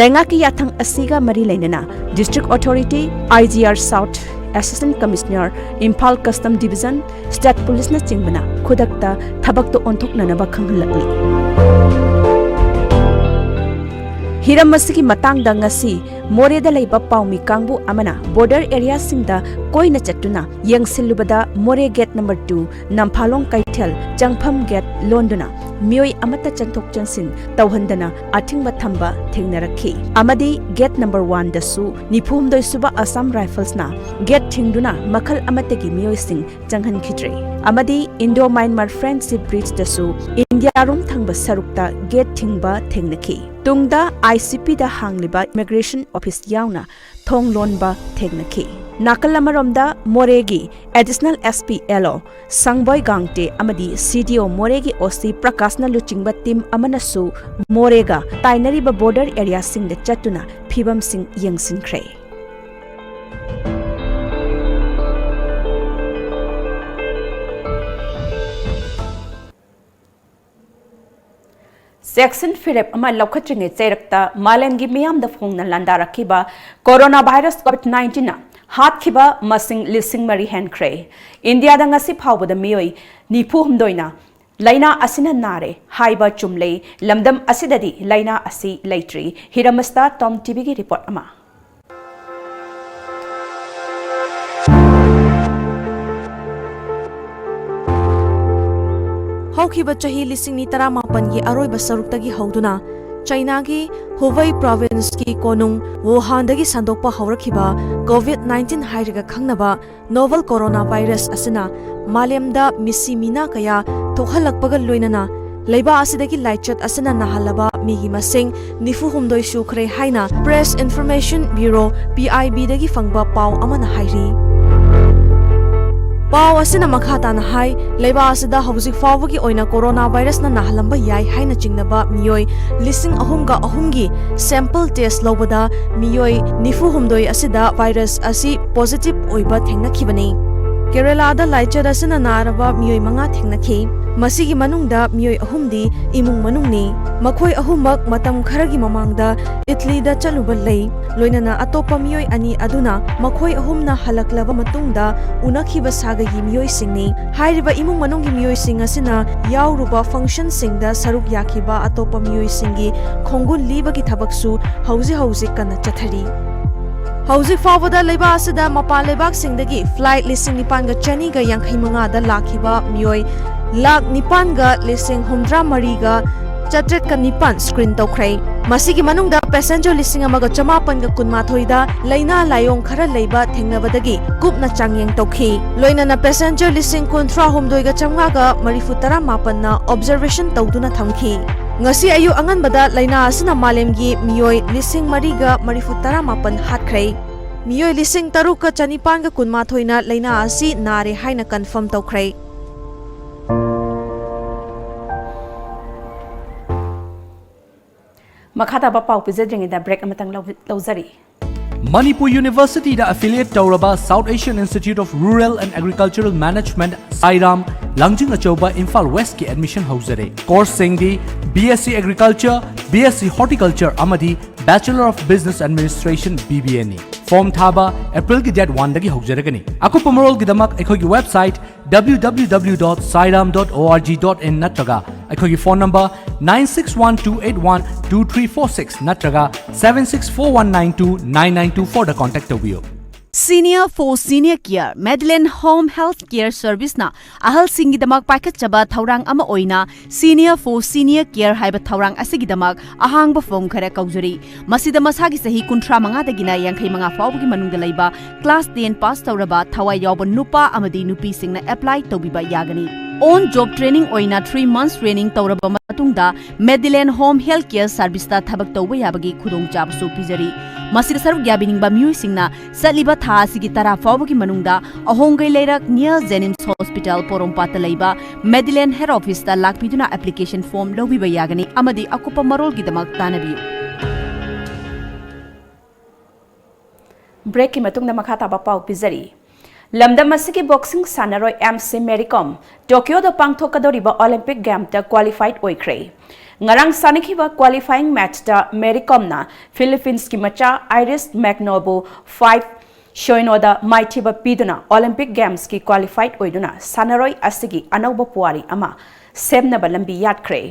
ꯂꯩꯉꯥꯛꯀꯤ ꯌꯥꯊꯪ ꯑꯁꯤꯒ ꯃꯔꯤ ꯂꯩꯅꯅ District Authority, I G R South, Assistant Commissioner, Imphal Custom Division, State Policeꯅꯆꯤꯡꯕꯅ ꯈꯨꯗꯛꯇ ꯊꯕꯛꯇ ꯑꯣꯟꯊꯣꯛꯅꯅꯕ ꯈꯪꯍꯜꯂꯛꯂꯤ꯫ ꯍꯤꯔꯝ ꯑꯁꯤꯒꯤ ꯃꯇꯥꯡꯗ ꯉꯁꯤ ꯃꯣꯔꯦꯗ ꯂꯩꯕ ꯄꯥꯎꯃꯤ ꯀꯥꯡꯕꯨ ꯑꯃꯅ ꯕꯣꯔꯗꯔ ꯑꯦꯔꯤꯌꯥꯁꯤꯡꯗ ꯀꯣꯏꯅ ꯆꯠꯇꯨꯅ ꯌꯦꯡꯁꯤꯜꯂꯨꯕꯗ ꯃꯣꯔꯦ ꯒꯦꯠ ꯅꯝꯕꯔ ꯇꯨ, ꯅꯝꯐꯥꯂꯣꯡ ꯀꯩꯊꯦꯜ ꯆꯪꯐꯝ ꯒꯦꯠ ꯂꯣꯟꯗꯨꯅ ꯃꯤꯑꯣꯏ ꯑꯃꯠꯇ ꯆꯪꯊꯣꯛ ꯆꯪꯁꯤꯟ ꯇꯧꯍꯟꯗꯅ ꯑꯊꯤꯡꯕ ꯊꯝꯕ ꯊꯦꯡꯅꯔꯛꯈꯤ ꯑꯃꯗꯤ ꯒꯦꯠ ꯅꯝꯕꯔ ꯋꯥꯟꯗꯁꯨ ꯅꯤꯐꯨ ꯍꯨꯝꯗꯣꯏ ꯁꯨꯕ ꯑꯁꯥꯝ ꯔꯥꯏꯐꯜꯁꯅ ꯒꯦꯠ ꯊꯤꯡꯗꯨꯅ ꯃꯈꯜ ꯑꯃꯠꯇꯒꯤ ꯃꯤꯑꯣꯏꯁꯤꯡ ꯆꯪꯍꯟꯈꯤꯗ꯭ꯔꯦ ꯑꯃꯗꯤ ꯏꯟꯗꯣ ꯃ꯭ꯌꯥꯟꯃꯥꯔ ꯐ꯭ꯔꯦꯟꯗꯁꯤꯞ ꯕ꯭ꯔꯤꯖꯇꯁꯨ ꯏꯟꯗꯤꯌꯥꯔꯣꯝ ꯊꯪꯕ ꯁꯔꯨꯛꯇ ꯒꯦꯠ ꯊꯤꯡꯕ ꯊꯦꯡꯅꯈꯤ꯫ ꯇꯨꯡꯗ ꯑꯥꯏ ꯁꯤ ꯄꯤꯗ ꯍꯥꯡꯂꯤꯕ ꯏꯃꯤꯒ꯭ꯔꯦꯁꯟ ꯑꯣꯐꯤꯁ ꯌꯥꯎꯅ ꯊꯣꯡ ꯂꯣꯟꯕ ꯊꯦꯡꯅꯈꯤ꯫ ꯅꯥꯀꯜ ꯑꯃꯔꯣꯝꯗ ꯃꯣꯔꯦꯒꯤ ꯑꯦꯗꯤꯁꯅꯦꯜ ꯑꯦꯁ ꯄꯤ ꯑꯦꯜ ꯑꯣ ꯁꯪꯕꯣꯏ ꯒꯥꯡꯇꯦ ꯑꯃꯗꯤ ꯁꯤ ꯗꯤ ꯑꯣ ꯃꯣꯔꯦꯒꯤ ꯑꯣ ꯁꯤ ꯄ꯭ꯔꯀꯥꯁꯅ ꯂꯨꯆꯤꯡꯕ ꯇꯤꯝ ꯑꯃꯅꯁꯨ ꯃꯣꯔꯦꯒ ꯇꯥꯏꯅꯔꯤꯕ ꯕꯣꯔꯗꯔ ꯑꯦꯔꯤꯌꯥꯁꯤꯡꯗ ꯆꯠꯇꯨꯅ ꯐꯤꯕꯝꯁꯤꯡ ꯌꯦꯡꯁꯤꯟꯈ꯭ꯔꯦ꯫ ꯆꯦꯛꯁꯤꯟ ꯐꯤꯔꯦꯞ ꯑꯃ ꯂꯧꯈꯠꯇ꯭ꯔꯤꯉꯩ ꯆꯩꯔꯛꯇ ꯃꯥꯂꯦꯝꯒꯤ ꯃꯤꯌꯥꯝꯗ ꯐꯣꯡꯅ ꯂꯥꯟꯗꯥꯔꯛꯈꯤꯕ ꯀꯣꯔꯣꯅꯥ ꯚꯥꯏꯔꯁ ꯀꯣꯚꯤꯗ ꯅꯥꯏꯟꯇꯤꯟꯅ ꯍꯥꯠꯈꯤꯕ ꯃꯁꯤꯡ ꯂꯤꯁꯤꯡ ꯃꯔꯤ ꯍꯦꯟꯈ꯭ꯔꯦ꯫ ꯏꯟꯗꯤꯌꯥꯗ ꯉꯁꯤ ꯐꯥꯎꯕꯗ ꯃꯤꯑꯣꯏ ꯅꯤꯐꯨ ꯍꯨꯝꯗꯣꯏꯅ ꯂꯥꯏꯅꯥ ꯑꯁꯤꯅ ꯅꯥꯔꯦ ꯍꯥꯏꯕ ꯆꯨꯝꯂꯦ꯫ ꯂꯝꯗꯝ ꯑꯁꯤꯗꯗꯤ ꯂꯥꯏꯅꯥ ꯑꯁꯤ ꯂꯩꯇ꯭ꯔꯤ꯫ ꯍꯤꯔꯝ ꯑꯁꯤꯗ ꯇꯣꯝ ꯇꯤꯚꯤꯒꯤ ꯔꯤꯄꯣꯔꯠ ꯑꯃ꯫ ꯍꯧꯈꯤꯕ ꯆꯍꯤ ꯂꯤꯁꯤꯡ ꯑꯅꯤ ꯇꯔꯥꯃꯥꯄꯟꯒꯤ ꯑꯔꯣꯏꯕ ꯁꯔꯨꯛꯇꯒꯤ ꯍꯧꯗꯨꯅ ꯆꯥꯏꯅꯥꯒꯤ ꯍꯨꯕꯩ ꯄ꯭ꯔꯣꯚꯤꯟꯁꯀꯤ ꯀꯣꯅꯨꯡ ꯋꯨꯍꯥꯟꯗꯒꯤ ꯁꯟꯗꯣꯛꯄ ꯍꯧꯔꯛꯈꯤꯕ ꯀꯣꯚꯤꯗ ꯅꯥꯏꯟꯇꯤꯟ ꯍꯥꯏꯔꯒ ꯈꯪꯅꯕ ꯅꯣꯚꯦꯜ ꯀꯣꯔꯣꯅꯥ ꯚꯥꯏꯔꯁ ꯑꯁꯤꯅ ꯃꯥꯂꯦꯝꯗ ꯃꯤꯁꯤ ꯃꯤꯅꯥ ꯀꯌꯥ ꯊꯣꯛꯍꯜꯂꯛꯄꯒ ꯂꯣꯏꯅꯅ ꯂꯩꯕꯥꯛ ꯑꯁꯤꯗꯒꯤ ꯂꯥꯏꯆꯠ ꯑꯁꯤꯅ ꯅꯥꯍꯜꯂꯕ ꯃꯤꯒꯤ ꯃꯁꯤꯡ ꯅꯤꯐꯨ ꯍꯨꯝꯗꯣꯏ ꯁꯨꯈ꯭ꯔꯦ ꯍꯥꯏꯅ Press Information Bureau, P I B, ꯗꯒꯤ ꯐꯪꯕ ꯄꯥꯎ ꯑꯃꯅ ꯍꯥꯏꯔꯤ꯫ ꯄꯥꯎ ꯑꯁꯤꯅ ꯃꯈꯥ ꯇꯥꯅ ꯍꯥꯏ, ꯂꯩꯕꯥꯛ ꯑꯁꯤꯗ ꯍꯧꯖꯤꯛ ꯐꯥꯎꯕꯒꯤ ꯑꯣꯏꯅ ꯀꯣꯔꯣꯅꯥ ꯚꯥꯏꯔꯁꯅ ꯅꯥꯍꯜꯂꯝꯕ ꯌꯥꯏ ꯍꯥꯏꯅ ꯆꯤꯡꯅꯕ ꯃꯤꯑꯣꯏ ꯂꯤꯁꯤꯡ ꯑꯍꯨꯝꯒ ꯑꯍꯨꯝꯒꯤ sample test ꯂꯧꯕꯗ ꯃꯤꯑꯣꯏ ꯅꯤꯐꯨ ꯍꯨꯝꯗꯣꯏ ꯑꯁꯤꯗ ꯚꯥꯏꯔꯁ ꯑꯁꯤ positive ꯑꯣꯏꯕ ꯊꯦꯡꯅꯈꯤꯕꯅꯤ꯫ ꯀꯦꯔꯂꯥꯗ ꯂꯥꯏꯆꯠ ꯑꯁꯤꯅ ꯅꯥꯔꯕ ꯃꯤꯑꯣꯏ ꯃꯉꯥ ꯊꯦꯡꯅꯈꯤ꯫ ꯃꯁꯤꯒꯤ ꯃꯅꯨꯡꯗ ꯃꯤꯑꯣꯏ ꯑꯍꯨꯝꯗꯤ ꯏꯃꯨꯡ ꯃꯅꯨꯡꯅꯤ꯫ ꯃꯈꯣꯏ ꯑꯍꯨꯝꯃꯛ ꯃꯇꯝ ꯈꯔꯒꯤ ꯃꯃꯥꯡꯗ ꯏꯇꯂꯤꯗ ꯆꯠꯂꯨꯕ ꯂꯩ꯫ ꯂꯣꯏꯅꯅ ꯑꯇꯣꯞꯄ ꯃꯤꯑꯣꯏ ꯑꯅꯤ ꯑꯗꯨꯅ ꯃꯈꯣꯏ ꯑꯍꯨꯝꯅ ꯍꯜꯂꯛꯂꯕ ꯃꯇꯨꯡꯗ ꯎꯅꯈꯤꯕ ꯁꯥꯒꯩꯒꯤ ꯃꯤꯑꯣꯏꯁꯤꯡꯅꯤ꯫ ꯍꯥꯏꯔꯤꯕ ꯏꯃꯨꯡ ꯃꯅꯨꯡꯒꯤ ꯃꯤꯑꯣꯏꯁꯤꯡ ꯑꯁꯤꯅ ꯌꯥꯎꯔꯨꯕ functionꯁꯤꯡꯗ ꯁꯔꯨꯛ ꯌꯥꯈꯤꯕ ꯑꯇꯣꯞꯄ ꯃꯤꯑꯣꯏꯁꯤꯡꯒꯤ ꯈꯣꯡꯒꯨꯜ ꯂꯤꯕꯒꯤ ꯊꯕꯛꯁꯨ ꯍꯧꯖꯤꯛ ꯍꯧꯖꯤꯛ ꯀꯟꯅ ꯆꯠꯊꯔꯤ꯫ ꯍꯧꯖꯤꯛ ꯐꯥꯎꯕꯗ ꯂꯩꯕꯥꯛ ꯑꯁꯤꯗ ꯃꯄꯥꯟ ꯂꯩꯕꯥꯛꯁꯤꯡꯗꯒꯤ flight ꯂꯤꯁꯤꯡ ꯅꯤꯄꯥꯟꯒ ꯆꯅꯤꯒ ꯌꯥꯡꯈꯩ ꯃꯉꯥꯗ ꯂꯥꯛꯈꯤꯕ ꯃꯤꯑꯣꯏ ꯂꯥꯈ ꯅꯤꯄꯥꯟꯒ ꯂꯤꯁꯤꯡ ꯍꯨꯝꯗ꯭ꯔꯥ ꯃꯔꯤꯒ ꯆꯥꯇ꯭ꯔꯦꯠꯀ ꯅꯤꯄꯥꯟ screen ꯇꯧꯈ꯭ꯔꯦ꯫ ꯃꯁꯤꯒꯤ ꯃꯅꯨꯡꯗ passenger ꯂꯤꯁꯤꯡ ꯑꯃꯒ ꯆꯃꯥꯄꯟꯒ ꯀꯨꯟꯃꯥꯊꯣꯏꯗ ꯂꯥꯏꯅꯥ ꯂꯥꯏꯑꯣꯡ ꯈꯔ ꯂꯩꯕ ꯊꯦꯡꯅꯕꯗꯒꯤ ꯀꯨꯞꯅ ꯆꯥꯡꯌꯦꯡ ꯇꯧꯈꯤ꯫ ꯂꯣꯏꯅꯅ passenger ꯂꯤꯁꯤꯡ ꯀꯨꯟꯊ꯭ꯔꯥ ꯍꯨꯝꯗꯣꯏꯒ ꯆꯥꯝꯃꯉꯥꯒ ꯃꯔꯤꯐꯨ ꯇꯔꯥ ꯃꯥꯄꯟꯅ observation ꯇꯧꯗꯨꯅ ꯊꯝꯈꯤ꯫ ꯉꯁꯤ ꯑꯌꯨꯛ ꯑꯉꯟꯕꯗ ꯂꯥꯏꯅꯥ ꯑꯁꯤꯅ ꯃꯥꯂꯦꯝꯒꯤ ꯃꯤꯑꯣꯏ ꯂꯤꯁꯤꯡ ꯃꯔꯤꯒ ꯃꯔꯤꯐꯨ ꯇꯔꯥ ꯃꯥꯄꯟ ꯍꯥꯠꯈ꯭ꯔꯦ꯫ ꯃꯤꯑꯣꯏ ꯂꯤꯁꯤꯡ ꯇꯔꯨꯛꯀ ꯆꯅꯤꯄꯥꯟꯒ ꯀꯨꯟꯃꯥꯊꯣꯏꯅ ꯂꯥꯏꯅꯥ ꯑꯁꯤ ꯅꯥꯔꯦ ꯍꯥꯏꯅ confirm ꯇꯧꯈ꯭ꯔꯦ꯫ ꯃꯈꯥ ꯇꯥꯕ ꯄꯥꯎ ꯄꯤꯖꯗ꯭ꯔꯤꯉꯩꯗ break ꯑꯃꯇꯪ ꯂꯧ-, ꯂꯧꯖꯔꯤ꯫ ꯃꯅꯤꯄꯨꯔ ꯌꯨꯅꯤꯚꯔꯁꯤꯇꯤꯗ affiliate ꯇꯧꯔꯕ South Asian Institute of Rural and Agricultural Management, ꯁꯥꯏꯔꯥꯝ, ꯂꯥꯡꯖꯤꯡ ꯑꯆꯧꯕ, Imphal Westꯀꯤ admission ꯍꯧꯖꯔꯦ꯫ Courseꯁꯤꯡꯗꯤ B S C Agriculture, B S C Horticulture ꯑꯃꯗꯤ Bachelor of Business Administration, B B Aꯅꯤ꯫ Form ꯊꯥꯕ Aprilꯒꯤ date oneꯗꯒꯤ ꯍꯧꯖꯔꯒꯅꯤ꯫ ꯑꯀꯨꯞꯄ ꯃꯔꯣꯜꯒꯤꯗꯃꯛ ꯑꯩꯈꯣꯏꯒꯤ website W W W dot sairam dot org dot in ꯅꯠꯇ꯭ꯔꯒ ꯑꯩꯈꯣꯏꯒꯤ phone number nine six one two eight one two three four six ꯅꯠꯇ꯭ꯔꯒ seven six four one nine two nine nine two fourꯗ contact ꯇꯧꯕꯤꯌꯨ꯫ Senior for Senior Care, Medland Home Health Care Service ꯅ ꯑꯍꯜꯁꯤꯡꯒꯤꯗꯃꯛ ꯄꯥꯏꯈꯠꯆꯕ ꯊꯧꯔꯥꯡ ꯑꯃ ꯑꯣꯏꯅ Senior for Senior Care ꯍꯥꯏꯕ ꯊꯧꯔꯥꯡ ꯑꯁꯤꯒꯤꯗꯃꯛ ꯑꯍꯥꯡꯕ ꯐꯣꯔꯝ ꯈꯔ ꯀꯧꯖꯔꯤ꯫ ꯃꯁꯤꯗ ꯃꯁꯥꯒꯤ ꯆꯍꯤ ꯀꯨꯟꯊ꯭ꯔꯥ ꯃꯉꯥꯗꯒꯤꯅ ꯌꯥꯡꯈꯩ ꯃꯉꯥ ꯐꯥꯎꯕꯒꯤ ꯃꯅꯨꯡꯗ ꯂꯩꯕ, ꯀ꯭ꯂꯥꯁ ꯇꯦꯟ ꯄꯥꯁ ꯇꯧꯔꯕ, ꯊꯋꯥꯏ ꯌꯥꯎꯕ ꯅꯨꯄꯥ ꯑꯃꯗꯤ ꯅꯨꯄꯤꯁꯤꯡꯅ ꯑꯦꯄ꯭ꯂꯥꯏ ꯇꯧꯕꯤꯕ ꯌꯥꯒꯅꯤ꯫ On job training ꯑꯣꯏꯅ three months training ꯇꯧꯔꯕ ꯃꯇꯨꯡꯗ Medland Home Health Care Service ꯇ ꯊꯕꯛ ꯇꯧꯕ ꯌꯥꯕꯒꯤ ꯈꯨꯗꯣꯡꯆꯥꯕꯁꯨ ꯄꯤꯖꯔꯤ꯫ ꯃꯁꯤꯗ ꯁꯔꯨꯛ ꯌꯥꯕꯤꯅꯤꯡꯕ ꯃꯤꯑꯣꯏꯁꯤꯡꯅ ꯆꯠꯂꯤꯕ ꯊꯥ ꯑꯁꯤꯒꯤ ꯇꯔꯥ ꯐꯥꯎꯕꯒꯤ ꯃꯅꯨꯡꯗ ꯑꯍꯣꯡꯒꯩ ꯂꯩꯔꯛ near Jenims Hospital ꯄꯣꯔꯣꯝꯄꯥꯠꯇ ꯂꯩꯕ Medland Head Office ꯇ ꯂꯥꯛꯄꯤꯗꯨꯅ application form ꯂꯧꯕꯤꯕ ꯌꯥꯒꯅꯤ ꯑꯃꯗꯤ ꯑꯀꯨꯞꯄ ꯃꯔꯣꯜꯒꯤꯗꯃꯛ ꯇꯥꯟꯅꯕꯤꯌꯨ꯫ Break ꯀꯤ ꯃꯇꯨꯡꯗ ꯃꯈꯥ ꯇꯥꯕ ꯄꯥꯎ ꯄꯤꯖꯔꯤ꯫ ꯂꯝꯗꯝ ꯑꯁꯤꯒꯤ boxing ꯁꯥꯟꯅꯔꯣꯏ ꯑꯦꯝ ꯁꯤ ꯃꯦꯔꯤ ꯀꯣꯝ ꯇꯣꯀꯤꯌꯣꯗ ꯄꯥꯡꯊꯣꯛꯀꯗꯧꯔꯤꯕ Olympic Game ꯇ qualified ꯑꯣꯏꯈ꯭ꯔꯦ꯫ ꯉꯔꯥꯡ ꯁꯥꯟꯅꯈꯤꯕ qualifying match ꯇ ꯃꯦꯔꯤ ꯀꯣꯝꯅ ꯐꯤꯂꯤꯄꯤꯟꯁꯀꯤ ꯃꯆꯥ ꯑꯥꯏꯔꯤꯁ ꯃꯦꯛꯅꯣꯕꯨ five ꯁꯣꯏꯅꯣꯗ ꯃꯥꯏꯊꯤꯕ ꯄꯤꯗꯨꯅ Olympic Games ꯀꯤ qualified ꯑꯣꯏꯗꯨꯅ ꯁꯥꯟꯅꯔꯣꯏ ꯑꯁꯤꯒꯤ ꯑꯅꯧꯕ ꯄꯨꯋꯥꯔꯤ ꯑꯃ ꯁꯦꯝꯅꯕ ꯂꯝꯕꯤ ꯌꯥꯠꯈ꯭ꯔꯦ꯫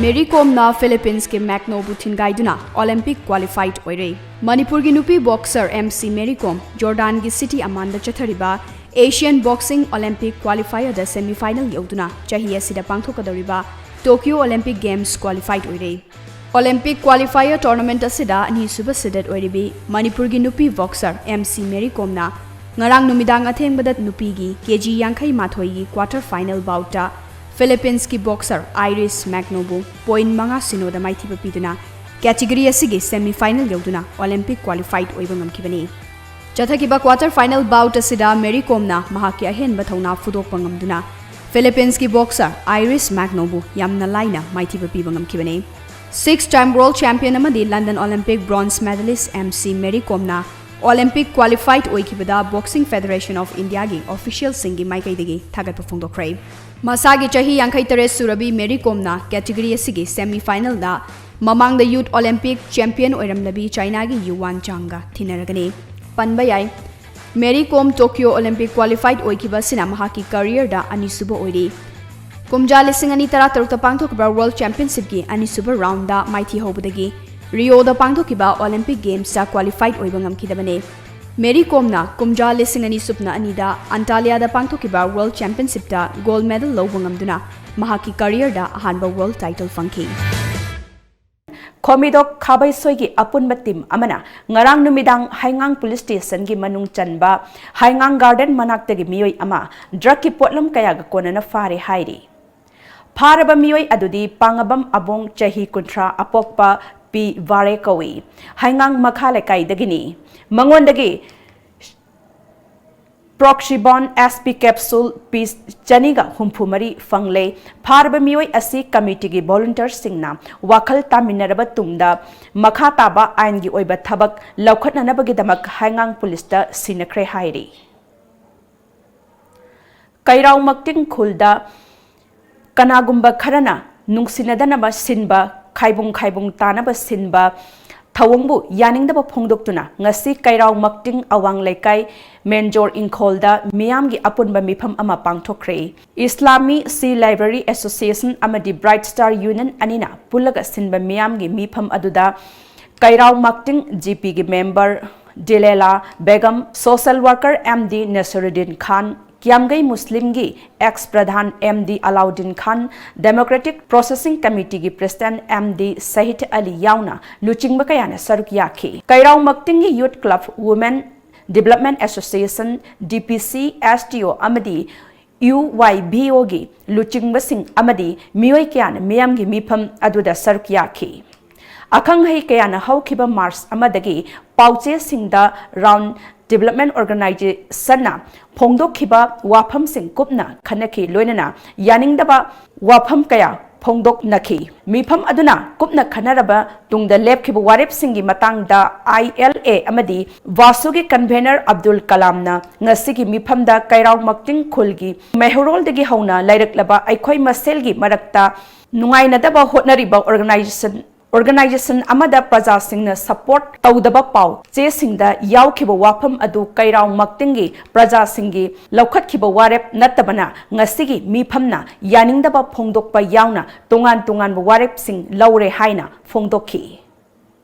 ꯃꯦꯔꯤ ꯀꯣꯝꯅ ꯐꯤꯂꯤꯄꯤꯟꯁꯀꯤ ꯃꯦꯛꯅꯣꯕꯨ ꯊꯤꯟꯒꯥꯏꯗꯨꯅ Olympic qualified ꯑꯣꯏꯔꯦ꯫ ꯃꯅꯤꯄꯨꯔꯒꯤ ꯅꯨꯄꯤ boxer ꯑꯦꯝ ꯁꯤ ꯃꯦꯔꯤ ꯀꯣꯝ ꯖꯣꯔꯗꯥꯟꯒꯤ city ꯑꯃꯥꯟꯗ ꯆꯠꯊꯔꯤꯕ Asian Boxing Olympic Qualifier ꯗ semi final ꯌꯧꯗꯨꯅ ꯆꯍꯤ ꯑꯁꯤꯗ ꯄꯥꯡꯊꯣꯛꯀꯗꯧꯔꯤꯕ Tokyo Olympic Games qualified ꯑꯣꯏꯔꯦ꯫ Olympic Qualifier tournament ꯑꯁꯤꯗ ꯑꯅꯤꯁꯨꯕ seeded ꯑꯣꯏꯔꯤꯕꯤ ꯃꯅꯤꯄꯨꯔꯒꯤ ꯅꯨꯄꯤ boxer ꯑꯦꯝ ꯁꯤ ꯃꯦꯔꯤ ꯀꯣꯝꯅ ꯉꯔꯥꯡ ꯅꯨꯃꯤꯗꯥꯡ ꯑꯊꯦꯡꯕꯗ ꯅꯨꯄꯤꯒꯤ ꯀꯦꯖꯤ ꯌꯥꯡꯈꯩ ꯃꯥꯊꯣꯏꯒꯤ quarter final bout ꯇ ꯐꯤꯂꯤꯄꯤꯟꯁꯀꯤ boxer ꯑꯥꯏꯔꯤꯁ ꯃꯦꯛꯅꯣꯕꯨ point ꯃꯉꯥ ꯁꯤꯅꯣꯗ ꯃꯥꯏꯊꯤꯕ ꯄꯤꯗꯨꯅ category ꯑꯁꯤꯒꯤ semi final ꯌꯧꯗꯨꯅ Olympic qualified ꯑꯣꯏꯕ ꯉꯝꯈꯤꯕꯅꯤ꯫ ꯆꯠꯊꯈꯤꯕ quarter final bout ꯑꯁꯤꯗ ꯃꯦꯔꯤ ꯀꯣꯝꯅ ꯃꯍꯥꯛꯀꯤ ꯑꯍꯦꯟꯕ ꯊꯧꯅꯥ ꯐꯨꯗꯣꯛꯄ ꯉꯝꯗꯨꯅ ꯐꯤꯂꯤꯄꯤꯟꯁꯀꯤ boxer ꯑꯥꯏꯔꯤꯁ ꯃꯦꯛꯅꯣꯕꯨ ꯌꯥꯝꯅ ꯂꯥꯏꯅ ꯃꯥꯏꯊꯤꯕ ꯄꯤꯕ ꯉꯝꯈꯤꯕꯅꯤ꯫ Six time world champion ꯑꯃꯗꯤ London Olympic bronze medalist M C Mary ꯀꯣꯝꯅ Olympic qualified ꯑꯣꯏꯈꯤꯕꯗ Boxing Federation of India ꯒꯤ official ꯁꯤꯡꯒꯤ ꯃꯥꯏꯀꯩꯗꯒꯤ ꯊꯥꯒꯠꯄ ꯐꯣꯡꯗꯣꯛꯈ꯭ꯔꯦ꯫ ꯃꯁꯥꯒꯤ ꯆꯍꯤ ꯌꯥꯡꯈꯩ ꯇꯔꯦꯠ ꯁꯨꯔꯕꯤ ꯃꯦꯔꯤ ꯀꯣꯝꯅ category ꯑꯁꯤꯒꯤ semi final ꯗ ꯃꯃꯥꯡꯗ youth Olympic champion ꯑꯣꯏꯔꯝꯂꯕꯤ ꯆꯥꯏꯅꯥꯒꯤ ꯌꯨ ꯋꯥꯟ ꯆꯥꯡꯒ ꯊꯤꯟꯅꯔꯒꯅꯤ꯫ ꯄꯟꯕ ꯌꯥꯏ, ꯃꯦꯔꯤ ꯀꯣꯝ ꯇꯣꯀꯤꯌꯣ Olympic qualified ꯑꯣꯏꯈꯤꯕ ꯑꯁꯤꯅ ꯃꯍꯥꯛꯀꯤ career ꯗ ꯑꯅꯤꯁꯨꯕ ꯑꯣꯏꯔꯤ꯫ ꯀꯨꯝꯖꯥ ꯂꯤꯁꯤꯡ ꯑꯅꯤ ꯇꯔꯥꯇꯔꯨꯛꯇ ꯄꯥꯡꯊꯣꯛꯈꯤꯕ World Championship ꯀꯤ ꯑꯅꯤꯁꯨꯕ round ꯗ ꯃꯥꯏꯊꯤ ꯍꯧꯕꯗꯒꯤ Rio ꯗ ꯄꯥꯡꯊꯣꯛꯈꯤꯕ Olympic Games ꯇ qualified ꯑꯣꯏꯕ ꯉꯝꯈꯤꯗꯕꯅꯤ꯫ Mary Kom ꯅ ꯀꯨꯝꯖꯥ ꯂꯤꯁꯤꯡ ꯑꯅꯤ ꯁꯨꯞꯅ ꯑꯅꯤꯗ Antalya ꯗ ꯄꯥꯡꯊꯣꯛꯈꯤꯕ World Championship ꯇ gold medal ꯂꯧꯕ ꯉꯝꯗꯨꯅ ꯃꯍꯥꯛꯀꯤ career ꯗ ꯑꯍꯥꯟꯕ world title ꯐꯪꯈꯤ꯫ ꯈꯣꯃꯤꯗꯣꯛ ꯈꯥꯕꯩꯁꯣꯏꯒꯤ ꯑꯄꯨꯟꯕ team ꯑꯃꯅ ꯉꯔꯥꯡ ꯅꯨꯃꯤꯗꯥꯡ ꯍꯩꯉꯥꯡ police station ꯒꯤ ꯃꯅꯨꯡ ꯆꯟꯕ ꯍꯩꯉꯥꯡ garden ꯃꯅꯥꯛꯇꯒꯤ ꯃꯤꯑꯣꯏ ꯑꯃ drug ꯀꯤ ꯄꯣꯠꯂꯝ ꯀꯌꯥꯒ ꯀꯣꯟꯅꯅ ꯐꯥꯔꯦ ꯍꯥꯏꯔꯤ꯫ ꯐꯥꯔꯕ ꯃꯤꯑꯣꯏ ꯑꯗꯨꯗꯤ ꯄꯥꯉꯕꯝ ꯑꯕꯣꯡ, ꯆꯍꯤ ꯀꯨꯟꯊ꯭ꯔꯥ, ꯑꯄꯣꯛꯄ ꯄꯤ ꯕꯥꯔꯦ ꯀꯧꯏ꯫ ꯍꯩꯉꯥꯡ ꯃꯈꯥ ꯂꯩꯀꯥꯏꯗꯒꯤꯅꯤ꯫ ꯃꯉꯣꯟꯗꯒꯤ Proxibon S P capsule piece ꯆꯅꯤꯒ ꯍꯨꯝꯐꯨ ꯃꯔꯤ ꯐꯪꯂꯦ꯫ ꯐꯥꯔꯕ ꯃꯤꯑꯣꯏ ꯑꯁꯤ committee ꯒꯤ volunteer ꯁꯤꯡꯅ ꯋꯥꯈꯜ ꯇꯥꯃꯤꯟꯅꯔꯕ ꯇꯨꯡꯗ ꯃꯈꯥ ꯇꯥꯕ ꯑꯥꯏꯟꯒꯤ ꯑꯣꯏꯕ ꯊꯕꯛ ꯂꯧꯈꯠꯅꯅꯕꯒꯤꯗꯃꯛ ꯍꯩꯉꯥꯡ police ꯇ ꯁꯤꯟꯅꯈ꯭ꯔꯦ ꯍꯥꯏꯔꯤ꯫ ꯀꯩꯔꯥꯎ ꯃꯛꯇꯤꯡ ꯈꯨꯜꯗ ꯀꯅꯥꯒꯨꯝꯕ ꯈꯔꯅ ꯅꯨꯡꯁꯤꯅꯗꯅꯕ ꯁꯤꯟꯕ, ꯈꯥꯏꯕꯨꯡ ꯈꯥꯏꯕꯨꯡ ꯇꯥꯅꯕ ꯁꯤꯟꯕ ꯊꯧꯑꯣꯡꯕꯨ ꯌꯥꯅꯤꯡꯗꯕ ꯐꯣꯡꯗꯣꯛꯇꯨꯅ ꯉꯁꯤ ꯀꯩꯔꯥꯎ ꯃꯛꯇꯤꯡ ꯑꯋꯥꯡ ꯂꯩꯀꯥꯏ ꯃꯦꯟꯖꯣꯔ ꯏꯪꯈꯣꯜꯗ ꯃꯤꯌꯥꯝꯒꯤ ꯑꯄꯨꯟꯕ ꯃꯤꯐꯝ ꯑꯃ ꯄꯥꯡꯊꯣꯛꯈ꯭ꯔꯦ꯫ Islami Sea Library Association ꯑꯃꯗꯤ Bright Star Union ꯑꯅꯤꯅ ꯄꯨꯜꯂꯒ ꯁꯤꯟꯕ ꯃꯤꯌꯥꯝꯒꯤ ꯃꯤꯐꯝ ꯑꯗꯨꯗ ꯀꯩꯔꯥꯎ ꯃꯛꯇꯤꯡ G P ꯒꯤ member ꯗꯤꯂꯦꯂꯥ Begum, social worker M D ꯅꯁꯔꯨꯗꯤꯟ ꯈꯥꯟ, ꯀꯤꯌꯥꯝꯒꯩ ꯃꯨꯁꯂꯤꯝꯒꯤ ex ꯄ꯭ꯔꯙꯥꯟ M D ꯑꯂꯥꯎꯗꯤꯟ ꯈꯥꯟ, Democratic Processing Committee ꯒꯤ president M D ꯁꯍꯤꯗ ꯑꯂꯤ ꯌꯥꯎꯅ ꯂꯨꯆꯤꯡꯕ ꯀꯌꯥꯅ ꯁꯔꯨꯛ ꯌꯥꯈꯤ꯫ ꯀꯩꯔꯥꯎ ꯃꯛꯇꯤꯡꯒꯤ Youth Club, Women Development Association, D P C, S T O ꯑꯃꯗꯤ U Y B O ꯒꯤ ꯂꯨꯆꯤꯡꯕꯁꯤꯡ ꯑꯃꯗꯤ ꯃꯤꯑꯣꯏ ꯀꯌꯥꯅ ꯃꯤꯌꯥꯝꯒꯤ ꯃꯤꯐꯝ ꯑꯗꯨꯗ ꯁꯔꯨꯛ ꯌꯥꯈꯤ꯫ ꯑꯈꯪ ꯑꯍꯩ ꯀꯌꯥꯅ ꯍꯧꯈꯤꯕ March ꯑꯃꯗꯒꯤ ꯄꯥꯎꯆꯦꯁꯤꯡꯗ Round Development Organization ꯅ ꯐꯣꯡꯗꯣꯛꯈꯤꯕ ꯋꯥꯐꯝꯁꯤꯡ ꯀꯨꯞꯅ ꯈꯟꯅꯈꯤ, ꯂꯣꯏꯅꯅ ꯌꯥꯅꯤꯡꯗꯕ ꯋꯥꯐꯝ ꯀꯌꯥ ꯐꯣꯡꯗꯣꯛꯅꯈꯤ꯫ ꯃꯤꯐꯝ ꯑꯗꯨꯅ ꯀꯨꯞꯅ ꯈꯟꯅꯔꯕ ꯇꯨꯡꯗ ꯂꯦꯞꯈꯤꯕ ꯋꯥꯔꯦꯞꯁꯤꯡꯒꯤ ꯃꯇꯥꯡꯗ I L A ꯑꯃꯗꯤ ꯚꯥꯁꯨꯒꯤ convener ꯑꯕꯗꯨꯜ ꯀꯂꯥꯝꯅ ꯉꯁꯤꯒꯤ ꯃꯤꯐꯝꯗ ꯀꯩꯔꯥꯎ ꯃꯛꯇꯤꯡ ꯈꯨꯜꯒꯤ ꯃꯩꯍꯧꯔꯣꯜꯗꯒꯤ ꯍꯧꯅ ꯂꯩꯔꯛꯂꯕ ꯑꯩꯈꯣꯏ ꯃꯁꯦꯜꯒꯤ ꯃꯔꯛꯇ ꯅꯨꯡꯉꯥꯏꯅꯗꯕ ꯍꯣꯠꯅꯔꯤꯕ organization ꯑꯣꯔꯒꯅꯥꯏꯖꯦꯁꯟ ꯑꯃꯗ ꯄ꯭ꯔꯖꯥꯁꯤꯡꯅ ꯁꯄꯣꯔꯠ ꯇꯧꯗꯕ ꯄꯥꯎ ꯆꯦꯁꯤꯡꯗ ꯌꯥꯎꯈꯤꯕ ꯋꯥꯐꯝ ꯑꯗꯨ ꯀꯩꯔꯥꯎ ꯃꯛꯇꯤꯡꯒꯤ ꯄ꯭ꯔꯖꯥꯁꯤꯡꯒꯤ ꯂꯧꯈꯠꯈꯤꯕ ꯋꯥꯔꯦꯞ ꯅꯠꯇꯕꯅ ꯉꯁꯤꯒꯤ ꯃꯤꯐꯝꯅ ꯌꯥꯅꯤꯡꯗꯕ ꯐꯣꯡꯗꯣꯛꯄ ꯌꯥꯎꯅ ꯇꯣꯉꯥꯟ ꯇꯣꯉꯥꯟꯕ ꯋꯥꯔꯦꯞꯁꯤꯡ ꯂꯧꯔꯦ ꯍꯥꯏꯅ ꯐꯣꯡꯗꯣꯛꯈꯤ꯫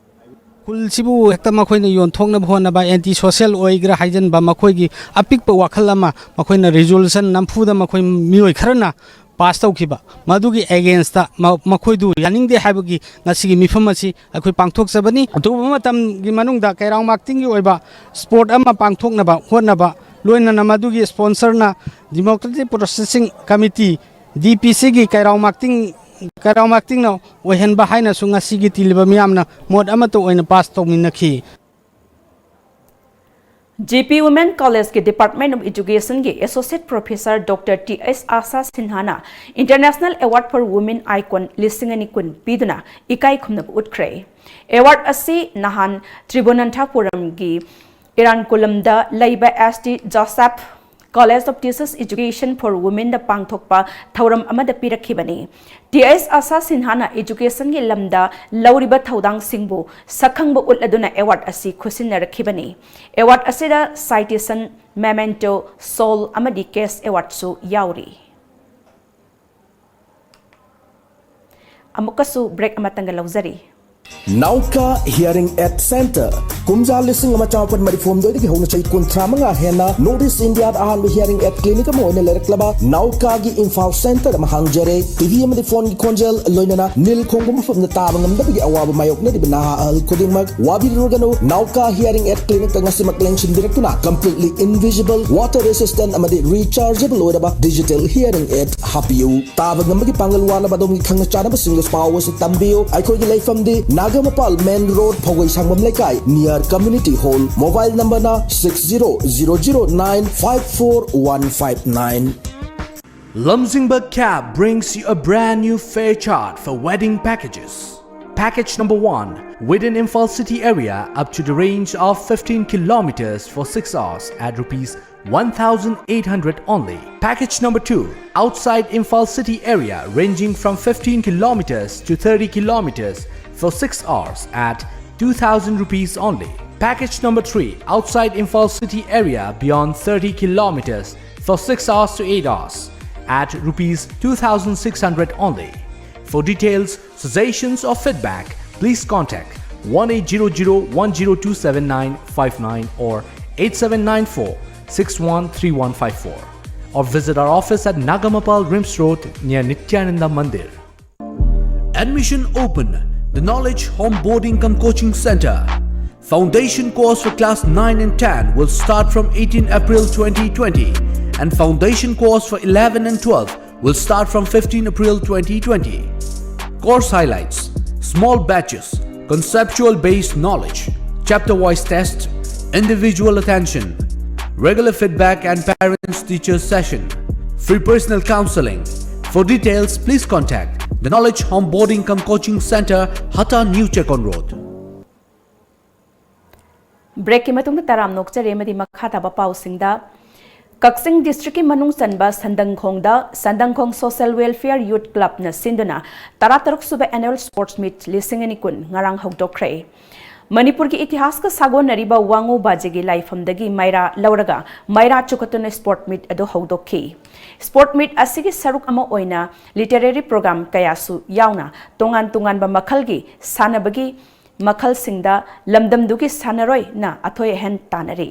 ꯈꯨꯜꯁꯤꯕꯨ ꯍꯦꯛꯇ ꯃꯈꯣꯏꯅ ꯌꯣꯟꯊꯣꯛꯅꯕ ꯍꯣꯠꯅꯕ, ꯑꯦꯟꯇꯤ ꯁꯣꯁꯤꯌꯦꯜ ꯑꯣꯏꯒꯦꯔꯥ ꯍꯥꯏꯖꯟꯕ ꯃꯈꯣꯏꯒꯤ ꯑꯄꯤꯛꯄ ꯋꯥꯈꯜ ꯑꯃ ꯃꯈꯣꯏꯅ ꯔꯤꯖꯣꯂꯨꯁꯟ ꯅꯝꯐꯨꯗ ꯃꯈꯣꯏ ꯃꯤꯑꯣꯏ ꯈꯔꯅ ꯄꯥꯁ ꯇꯧꯈꯤꯕ, ꯃꯗꯨꯒꯤ ꯑꯦꯒꯦꯟꯁꯇ ꯃꯈꯣꯏꯗꯨ ꯌꯥꯅꯤꯡꯗꯦ ꯍꯥꯏꯕꯒꯤ ꯉꯁꯤꯒꯤ ꯃꯤꯐꯝ ꯑꯁꯤ ꯑꯩꯈꯣꯏ ꯄꯥꯡꯊꯣꯛꯆꯕꯅꯤ꯫ ꯑꯊꯨꯕ ꯃꯇꯝꯒꯤ ꯃꯅꯨꯡꯗ ꯀꯩꯔꯥꯎ ꯃꯥꯛꯇꯤꯡꯒꯤ ꯑꯣꯏꯕ ꯁ꯭ꯄꯣꯔꯠ ꯑꯃ ꯄꯥꯡꯊꯣꯛꯅꯕ ꯍꯣꯠꯅꯕ, ꯂꯣꯏꯅꯅ ꯃꯗꯨꯒꯤ ꯁ꯭ꯄꯣꯟꯁꯔꯅ ꯗꯤꯃꯣꯀ꯭ꯔꯦꯇꯤꯛ ꯄ꯭ꯔꯣꯁꯦꯁꯤꯡ ꯀꯃꯤꯇꯤ, ꯗꯤ ꯄꯤ ꯁꯤꯒꯤ ꯀꯩꯔꯥꯎ ꯃꯥꯛꯇꯤꯡ ꯀꯩꯔꯥꯎ ꯃꯥꯛꯇꯤꯡꯅ ꯑꯣꯏꯍꯟꯕ ꯍꯥꯏꯅꯁꯨ ꯉꯁꯤꯒꯤ ꯇꯤꯜꯂꯤꯕ ꯃꯤꯌꯥꯝꯅ ꯃꯣꯠ ꯑꯃꯠꯇ ꯑꯣꯏꯅ ꯄꯥꯁ ꯇꯧꯃꯤꯟꯅꯈꯤ꯫ ꯖꯤ ꯄꯤ ꯋꯨꯃꯦꯟ ꯀꯣꯂꯦꯖꯀꯤ ꯗꯤꯄꯥꯔꯠꯃꯦꯟ ꯑꯣꯐ ꯏꯖꯨꯀꯦꯁꯟꯒꯤ associate professor doctor T H Asha ꯁꯤꯟꯍꯥꯅ international award for women icon ꯂꯤꯁꯤꯡ ꯑꯅꯤ ꯀꯨꯟ ꯄꯤꯗꯨꯅ ꯏꯀꯥꯏ ꯈꯨꯝꯅꯕ ꯎꯠꯈ꯭ꯔꯦ꯫ ꯑꯦꯋꯥꯔꯗ ꯑꯁꯤ ꯅꯍꯥꯟ ꯇ꯭ꯔꯤꯕꯨꯅꯟꯊꯥꯄꯨꯔꯝꯒꯤ ꯏꯔꯥꯟꯀꯨꯂꯝꯗ ꯂꯩꯕ S T Joseph college of teachers education for ꯋꯨꯃꯦꯟꯗ ꯄꯥꯡꯊꯣꯛꯄ ꯊꯧꯔꯝ ꯑꯃꯗ ꯄꯤꯔꯛꯈꯤꯕꯅꯤ꯫ ꯇꯤ ꯑꯩꯆ ꯑꯥꯁꯥ ꯁꯤꯟꯍꯥꯅ ꯏꯖꯨꯀꯦꯁꯟꯒꯤ ꯂꯝꯗ ꯂꯧꯔꯤꯕ ꯊꯧꯗꯥꯡꯁꯤꯡꯕꯨ ꯁꯛꯈꯪꯕ ꯎꯠꯂꯗꯨꯅ ꯑꯦꯋꯥꯔꯗ ꯑꯁꯤ ꯈꯨꯠꯁꯤꯟꯅꯔꯛꯈꯤꯕꯅꯤ꯫ ꯑꯦꯋꯥꯔꯗ ꯑꯁꯤꯗ ꯁꯥꯏꯇꯦꯁꯟ, ꯃꯦꯃꯦꯟꯇꯣ, ꯁꯣꯜ ꯑꯃꯗꯤ ꯀꯦꯁ ꯑꯦꯋꯥꯔꯗꯁꯨ ꯌꯥꯎꯔꯤ꯫ ꯑꯃꯨꯛꯀꯁꯨ ꯕ꯭ꯔꯦꯛ ꯑꯃꯇꯪꯒ ꯂꯧꯖꯔꯤ꯫ ꯅꯥꯎꯀꯥ ꯍꯤꯌꯔꯤꯡ ꯑꯦꯗ ꯁꯦꯟꯇꯔ꯫ ꯀꯨꯝꯖꯥ ꯂꯤꯁꯤꯡ ꯑꯃ ꯆꯥꯃꯥꯄꯟ ꯃꯔꯤꯐꯨ ꯍꯨꯝꯗꯣꯏꯗꯒꯤ ꯍꯧꯅ ꯆꯍꯤ ꯀꯨꯟꯊ꯭ꯔꯥ ꯃꯉꯥ ꯍꯦꯟꯅ ꯅꯣꯔꯠ ꯏꯁ ꯏꯟꯗꯤꯌꯥꯗ ꯑꯍꯥꯟꯕ ꯍꯤꯌꯔꯤꯡ ꯑꯦꯗ ꯀ꯭ꯂꯤꯅꯤꯛ ꯑꯃ ꯑꯣꯏꯅ ꯂꯩꯔꯛꯂꯕ ꯅꯥꯎꯀꯥꯒꯤ ꯏꯝꯐꯥꯜ ꯁꯦꯟꯇꯔ ꯑꯃ ꯍꯥꯡꯖꯔꯦ꯫ ꯇꯤꯚꯤ ꯑꯃꯗꯤ ꯐꯣꯟꯒꯤ ꯈꯣꯟꯖꯦꯜ, ꯂꯣꯏꯅꯅ ꯅꯤꯜ ꯈꯣꯡꯕ ꯃꯐꯝꯗ ꯇꯥꯕ ꯉꯝꯗꯕꯒꯤ ꯑꯋꯥꯕ ꯃꯥꯌꯣꯛꯅꯔꯤꯕ ꯅꯍꯥ ꯑꯍꯜ ꯈꯨꯗꯤꯡꯃꯛ ꯋꯥꯕꯤꯔꯨꯔꯒꯅꯨ꯫ ꯅꯥꯎꯀꯥ ꯍꯤꯌꯔꯤꯡ ꯑꯦꯗ ꯀ꯭ꯂꯤꯅꯤꯛꯇ ꯉꯁꯤꯃꯛ ꯂꯦꯡꯁꯤꯟꯕꯤꯔꯛꯇꯨꯅ completely invisible, water resistant ꯑꯃꯗꯤ rechargeable ꯑꯣꯏꯔꯕ digital hearing aid ꯍꯥꯞꯄꯤꯌꯨ꯫ ꯇꯥꯕ ꯉꯝꯕꯒꯤ ꯄꯥꯡꯒꯜ ꯋꯥꯠꯂꯕ ꯑꯗꯣꯝꯒꯤ ꯈꯪꯅ ꯆꯥꯟꯅꯕꯁꯤꯡꯒ ꯄꯥꯎ ꯑꯁꯤ ꯇꯝꯕꯤꯌꯨ꯫ ꯑꯩꯈꯣꯏꯒꯤ ꯂꯩꯐꯝꯗꯤ ꯅꯥꯒꯥꯃꯄꯥꯜ ꯃꯦꯟ ꯔꯣꯗ, ꯐꯧꯒꯩ ꯁꯥꯡꯕꯝ ꯂꯩꯀꯥꯏ, near community hall꯫ Mobile number ꯅ six zero zero zero nine five four one five nine꯫ Lumzingba Cab brings you a brand new fare chart for wedding packages. Package number one, within Imphal city area up to the range of fifteen kilometers for six hours at rupees one thousand eight hundred only. Package number two, outside Imphal city area ranging from fifteen kilometers to thirty kilometers for six hours at two thousand rupees only. Package number three, outside Imphal city area beyond thirty kilometers for six hours to eight hours at rupees two thousand six hundred only. For details, suggestions or feedback, please contact one eight zero zero one zero two seven nine five nine or eight seven nine four six one three one five four, or visit our office at Nagamapal, RIMS Road, near Nityananda Mandir. Admission open. The Knowledge Onboarding cum Coaching Center. Foundation course for class nine and ten will start from eighteen April twenty twenty, and foundation course for eleven and twelve will start from fifteen April twenty twenty. Course highlights: small batches, conceptual based knowledge, chapter wise test, individual attention, regular feedback and parents teachers session, free personal counseling. For details, please contact the Knowledge Onboarding cum Coaching Center, Hata, New Chekon Road. Break ꯀꯤ ꯃꯇꯨꯡꯗ ꯇꯔꯥꯝ ꯅꯣꯛꯆꯔꯤ ꯑꯃꯗꯤ ꯃꯈꯥ ꯇꯥꯕ ꯄꯥꯎꯁꯤꯡꯗ, ꯀꯛꯆꯤꯡ district ꯀꯤ ꯃꯅꯨꯡ ꯆꯟꯕ ꯁꯟꯗꯪꯈꯣꯡꯗ ꯁꯟꯗꯪꯈꯣꯡ Social Welfare Youth Club ꯅ ꯁꯤꯟꯗꯨꯅ ꯇꯔꯥꯇꯔꯨꯛ ꯁꯨꯕ Annual Sports Meet ꯂꯤꯁꯤꯡ ꯑꯅꯤ ꯀꯨꯟ ꯉꯔꯥꯡ ꯍꯧꯗꯣꯛꯈ꯭ꯔꯦ꯫ ꯃꯅꯤꯄꯨꯔꯒꯤ ꯏꯇꯤꯍꯥꯁꯀ ꯁꯥꯒꯣꯟꯅꯔꯤꯕ ꯋꯥꯉꯨ ꯕꯥꯖꯤꯒꯤ ꯂꯥꯏꯐꯝꯗꯒꯤ ꯃꯩꯔꯥ ꯂꯧꯔꯒ ꯃꯩꯔꯥ ꯆꯨꯈꯠꯇꯨꯅ sport meet ꯑꯗꯨ ꯍꯧꯗꯣꯛꯈꯤ꯫ Sport meet ꯑꯁꯤꯒꯤ ꯁꯔꯨꯛ ꯑꯃ ꯑꯣꯏꯅ literary program ꯀꯌꯥꯁꯨ ꯌꯥꯎꯅ ꯇꯣꯉꯥꯟ ꯇꯣꯉꯥꯟꯕ ꯃꯈꯜꯒꯤ ꯁꯥꯟꯅꯕꯒꯤ ꯃꯈꯜꯁꯤꯡꯗ ꯂꯝꯗꯝꯗꯨꯒꯤ ꯁꯥꯟꯅꯔꯣꯏꯅ ꯑꯊꯣꯏ ꯑꯍꯦꯟ ꯇꯥꯟꯅꯔꯤ꯫